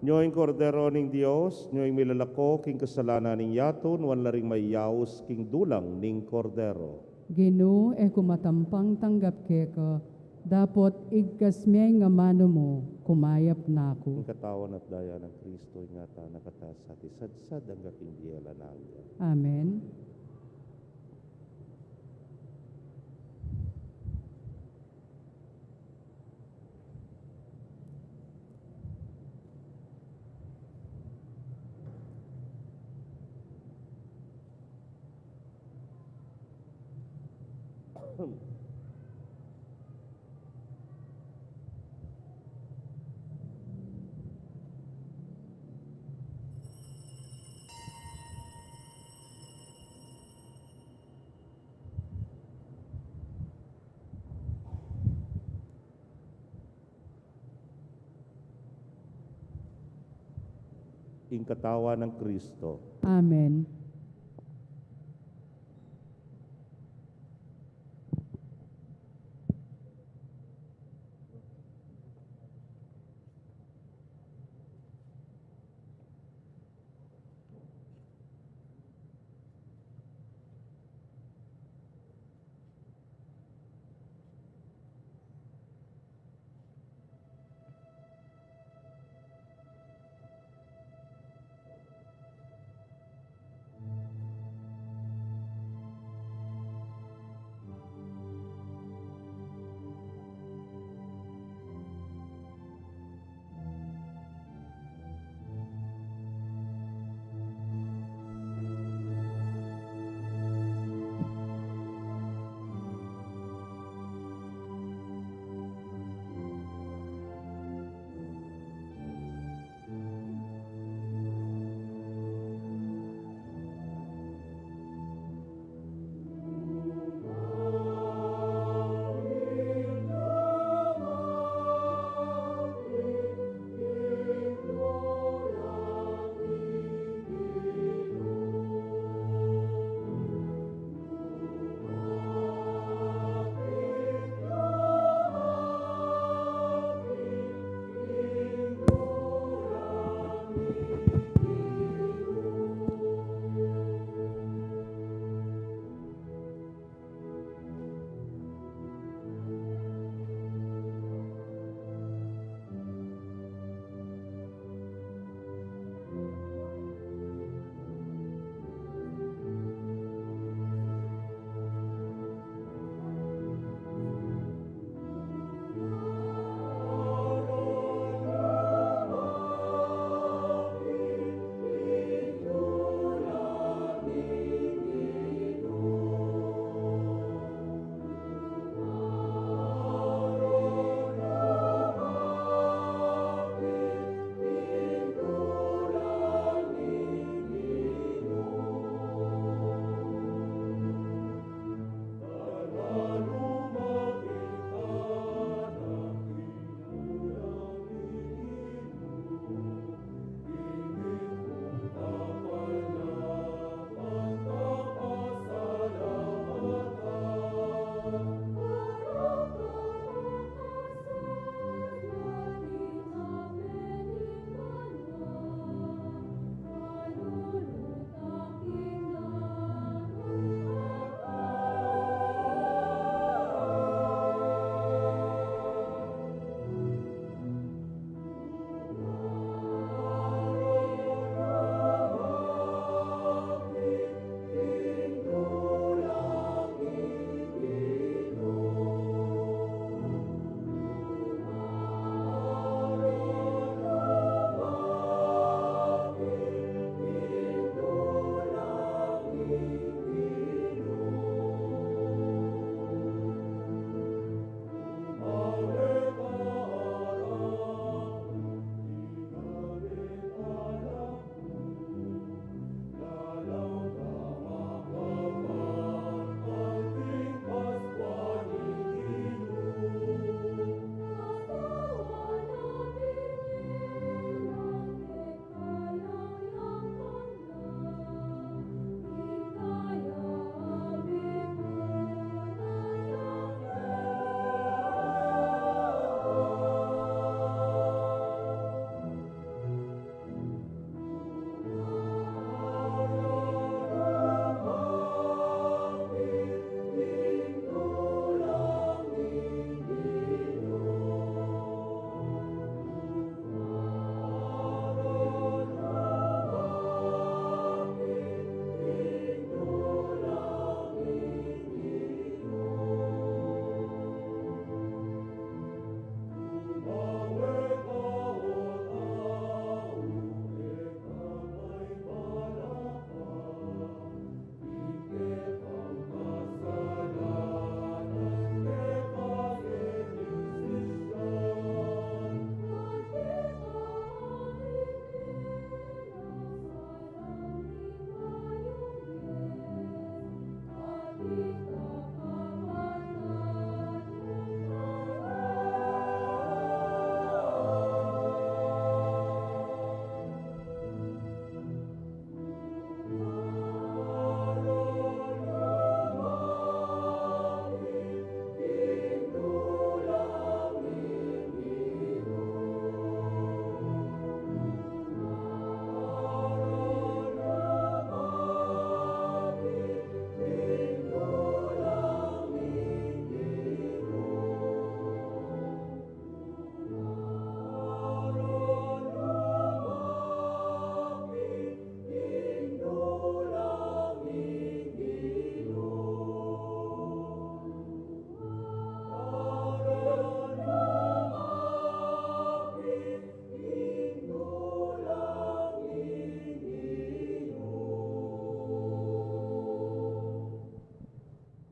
Nyo ing Kordero ning Dios, nyo ing milalako king kasalanan ning yatu, nuan la ring mayaus king dulang ning Kordero. Ginu, e ku matampang tanggap keka, dapot igkas me ing amanu mu, kumayap na ku. Ing katawan at daya nang Kristo, ingatan na kata sa at isadsad angga king bie alang angga. Amen. Ing katawan nang Kristo. Amen.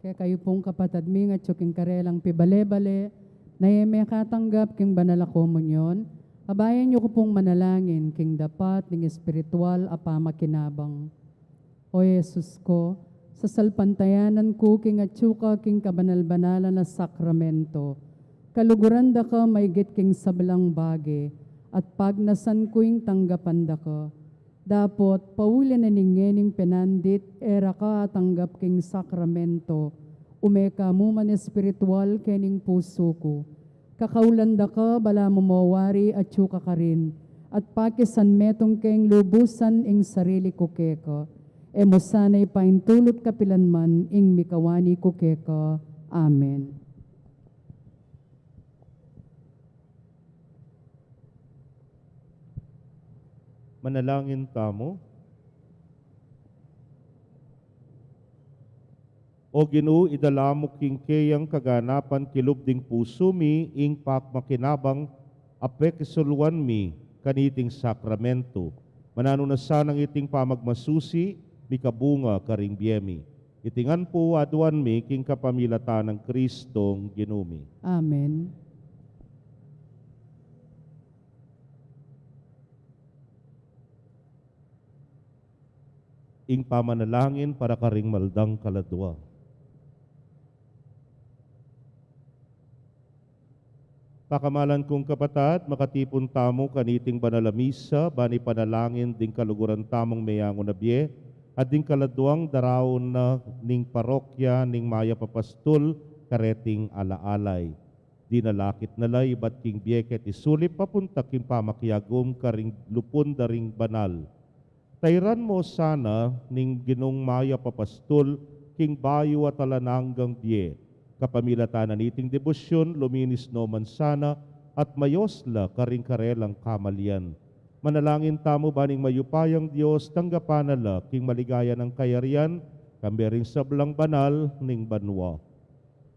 Kayu pung kapatad mi ngan atyu king karelang pibale-bale, na e mekatanggap king banal a komunyon, abayan yu ku pung manalangin king dapat ning espiritual a pamakinabang. O Jesus ku, sasalpantayanan ku king atyu ka king kabanal-banalan a sakramento. Kaluguran da ka maigit king sablang bage, at pagnasan ku ing tanggapan da ka. Dapot, pauli na ning ngening penandit, e ra ka atanggap king sakramento, ume ka mu man espiritual kening pusu ku. Kakaulan da ka, balamu mo wari atyu ka karin, at pakisanmetung keng lubusan ing sarili ku keka. E mu sana ipaintulut kapilan man ing mikawani ku keka. Amen. Manalangin tamu. O Ginu, idala mu king keyang kaganapan kilub ding pusu mi ing pamakinabang a pekisuluan mi kaniting sakramento. Mananu na sanang iting pamagmasusi mikabunga karing bie mi. Iti ngan pu aduan mi king kapamilatan nang Kristong Ginu mi. Amen. Ing pamanalangin para karing maldang kaladua. Pakamalan kung kapatad, makatipun tamu kaniting banal a misa, ban ipanalangin ding kaluguran tamung meyangu na bie, at ding kaladuang daraun na ning parokya ning Mayap a Pastul kareting alaalay. Dinalakit na la ibat king bie keti sulip papunta king pamakiagum karing lupun da ring banal. Tairan mo sana ning Ginung Mayap a Pastul king bayu at alang anggang bie. Kapamilatan na niting debosyun, luminis no man sana at mayos la karing karelang kamalian. Manalangin tamu ban ing mayupayang Dios tanggapan na la king maligaya nang kayarian, kambe ring sablang banal ning banua.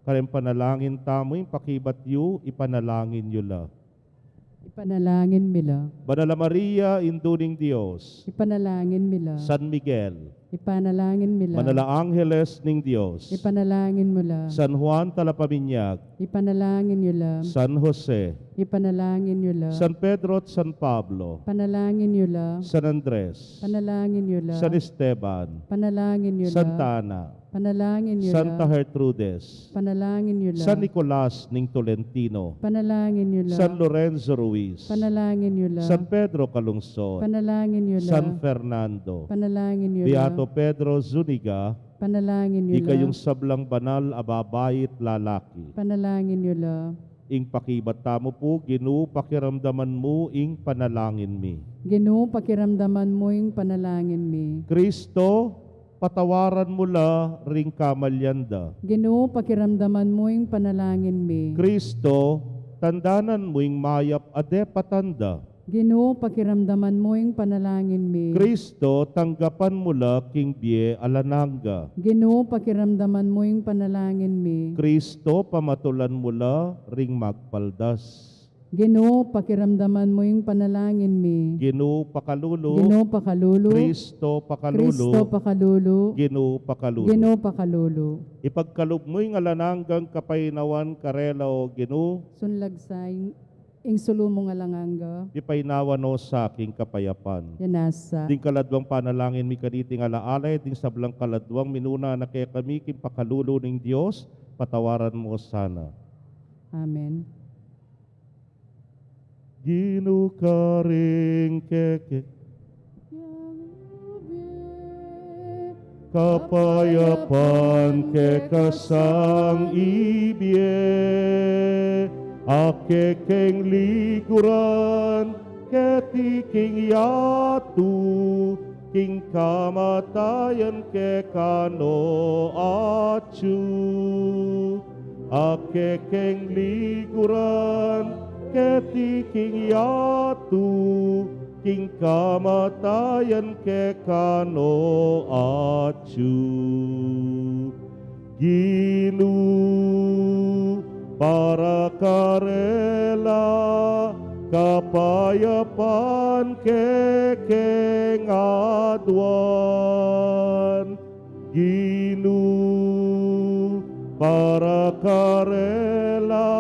Kareng panalangin tamu ing pakibat yu, ipanalangin yu la. Ipanalangin mi la. Banal a Maria, Indu ning Dios. Ipanalangin mi la. San Miguel. Ipanalangin mi la. Banal a Angeles ning Dios. Ipanalangin mu la. San Juan Talapaminyag. Ipanalangin yu la. San Jose. Ipanalangin yu la. San Pedro at San Pablo. Panalangin yu la. San Andres. Panalangin yu la. San Esteban. Panalangin yu la. Santa Ana. Panalangin yu la. Santa Gertrudes. Panalangin yu la. San Nicolas ning Tolentino. Panalangin yu la. San Lorenzo Ruiz. Panalangin yu la. San Pedro Calungsod. Panalangin yu la. San Fernando. Panalangin yu la. Beato Pedro Zuniga. Panalangin yu la. Ikayung sablang banal a babai at lalaki. Panalangin yu la. Ing pakibat tamu pu, Ginu, pakiramdaman mu ing panalangin mi. Ginu, pakiramdaman mu ing panalangin mi. Kristo, patawaran mu la ring kamalian da. Ginu, pakiramdaman mu ing panalangin mi. Kristo, tandanan mu ing mayap a depatan da. Ginu, pakiramdaman mu ing panalangin mi. Kristo, tanggapan mu la king bie alang angga. Ginu, pakiramdaman mu ing panalangin mi. Kristo, pamatulan mu la ring magpaldas. Ginu, pakiramdaman mu ing panalangin mi. Ginu, pakalulu. Ginu, pakalulu. Kristo, pakalulu. Kristo, pakalulu. Ginu, pakalulu. Ginu, pakalulu. Ipagkalub mu ing alang anggang kapaynawan karela, O Ginu. Sunlag sa ing ing sulu mung alang angga. Ipaynawa no sa king kapayapan. Yan nasa. Ding kaladuang panalangin mi kaniting alaalay, ding sablang kaladuang minuna na kekami king pakalulu ning Dios, patawaran mo sana. Amen. Ginu, karing keke kapayapan kekang ibie, a kekeng liguran keti king yatu, king kamatayan keka no atyu. A kekeng liguran keti king yatu, king kamatayan keka no atyu. Ginu, para karela kapayapan kekeng aduan. Ginu, Para karela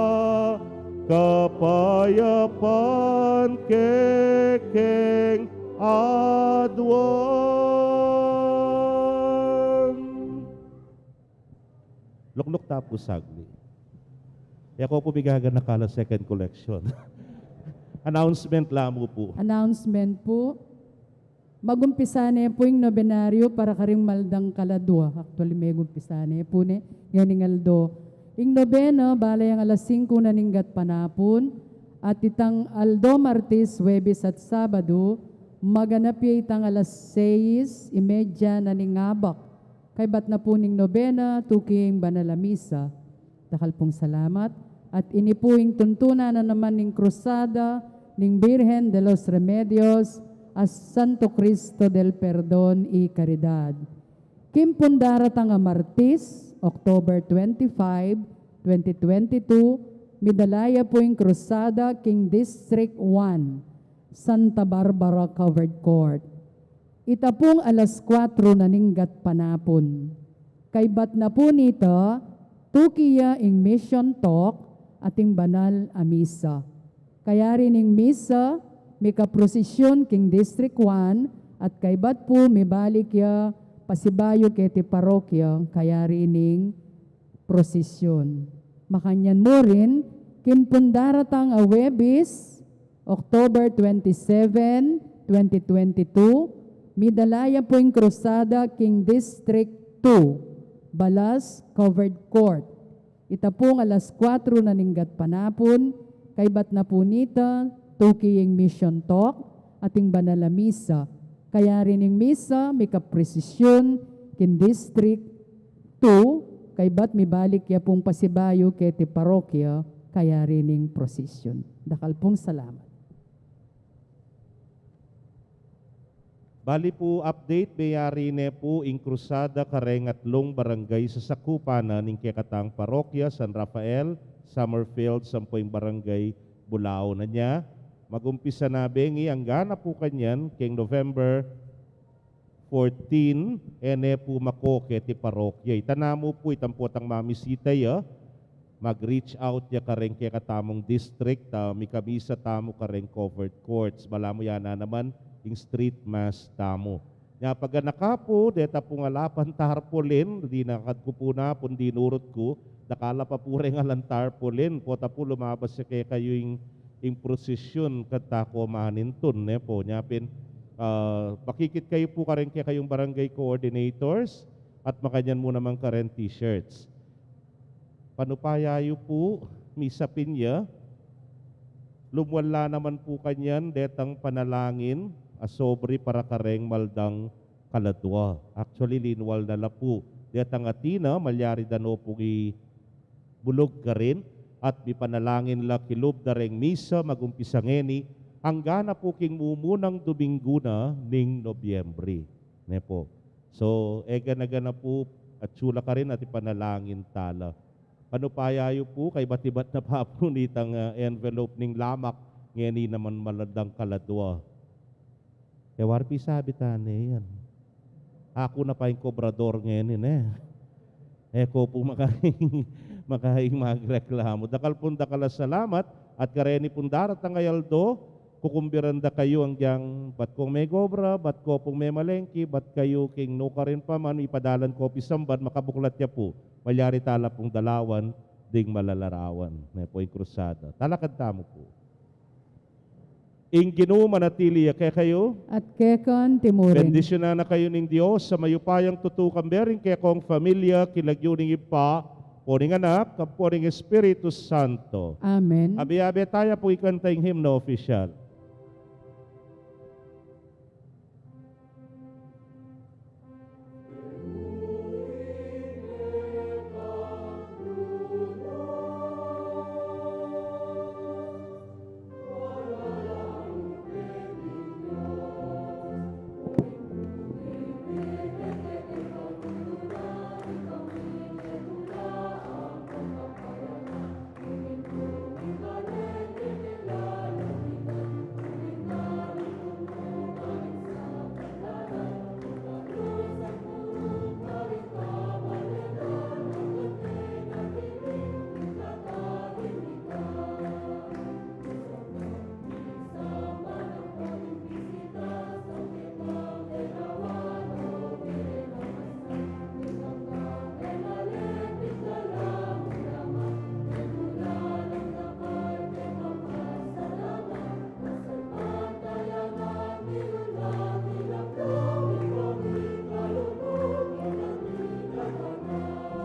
kapayapan kekeng aduan. Lukluk ta pu sagli. E ko pu migaganaka la second collection. Announcement la mu pu. Announcement pu. Magumpisa ne pu ing nobenaryo para karing maldang kaladua. Actually, megumpisa ne pu ne, ngening aldo. Ing nobena, bale yang alas singku na ning gatpanapun, at itang aldo Martis, Huwebes at Sabadu, maganap ya itang alas seis y media na ning abak. Kaybat na pu ning nobena, tuki ing banal a misa. Dakal pung salamat. At ini pu ing tuntunan na naman ning Krusada ning Birhen de los Remedios a Santo Cristo del Perdon y Caridad. King pung daratang a Martis, October twenty-five, twenty twenty-two, midala ya pu ing Krusada king District one, Santa Barbara Covered Court. Ita pung alas kuatro na ning gatpanapun. Kaybat na pu nita, tuki ya ing mission talk at ing banal a misa. Kayari ning misa, mika-prosesyon king District one, at kaybat pu mibalik ya pasibayu keti parokya, kayari ning prosesyon. Makanyan mu rin, king pung daratang a Huwebes, October twenty-seven, twenty twenty-two, midala ya pu ing Krusada king District two, Balas Covered Court. Ita pung alas kuatro na ning gatpanapun, kaybat na pu nita, tuki ing mission talk at ing banal a misa. Kayari ning misa, mika-prosesyon king District two, kaybat mibalik ya pung pasibayu keti parokya, kayari ning prosesyon. Dakal pung salamat. Bali pu, update, meyari ne pu ing Krusada kareng atlung barangay sasakupan na ning kekatang parokya, San Rafael, Summerfield, ampo ing barangay Bulao. Anya, magumpisa na bengi, angga na pu kanyan king November fourteen, e ne pu mako keti parokya. Ita namu pu, itang potang mamisita ya, mag-reach out ya kareng kekatamung district, a, mikamisa tamu kareng covered courts. Balamu ya na naman ing street mass tamu. Nya pagganaka pu, deta pung ala pang tarpaulin, dinakad ku pu na pung dinurut ku, dakal a pa pu reng alang tarpaulin, pota pu lumabas ya kekayu ing, ing prosesyon kanta ko manintun, ne pu. Nya pin, a, makikit kayu pu kareng kekayung barangay coordinators, at makanyan mu naman kareng t-shirts. Panupaya yu pu, misa pin ya, lumual la naman pu kanyan detang panalangin a sobre para kareng maldang kaladua. Actually, linual na la pu detang atina, malyari da no pung ibulug karin, at mipanalangin la kilub da reng misa, magumpisa ngeni, angga na pu king mumunang Dominggu na ning Nobyembre. Ne pu. So, e gana-gana pu, atsu la karin at ipanalangin tala. Panupaya yu pu, kaybat-ibat na pa pu nitang, a, envelope ning lamak, ngeni naman maldang kaladua. E wari pisabi ta ne yan. Aku na pa ing kobrador ngeni, ne. E ko pu makaing, makaing magreklamu. Dakal pung dakal a salamat, at kareni pung daratang a aldo, kukumbiran da kayu agyang bat kong megobra, bat ko pung memalengki, bat kayu king nukarin pa man, ipadalan ko pisamban, makabuklat ya pu. Malyari tala pung dalawan ding malalarawan. Ne pu ing Krusada. Talakad tamu pu. Ing Ginu manatili ya kekayu. At keka anti mu rin. Bendisyunan na kayu ning Dios a mayupayang tutu, kambe ring kekong familia, king lagyu ning Ibpa, ampo ning Anak, ampo ning Espiritu Santo. Amen. Abe-abe taya pu ikanta ing himno opisyal.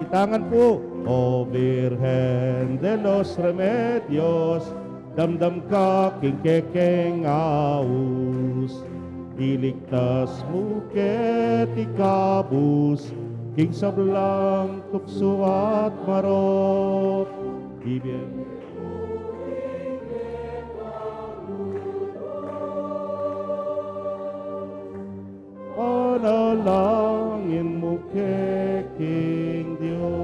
Tangan pu. O Virgen de los Remedios, damdam ka king kekeng aus, iligtas mu keti kabus king sablang tuksu at marok. Bibie Panalangin mu ke king Dios.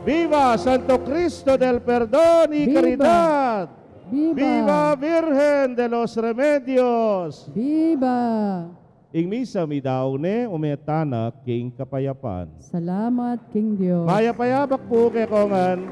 Viva Santo Cristo del Perdon y Viva! Caridad! Viva! Viva Virgen de los Remedios! Viva! Ing misa midaun ne, ume tana king kapayapan. Salamat king Dios. Mayap a yabak pu kekongan.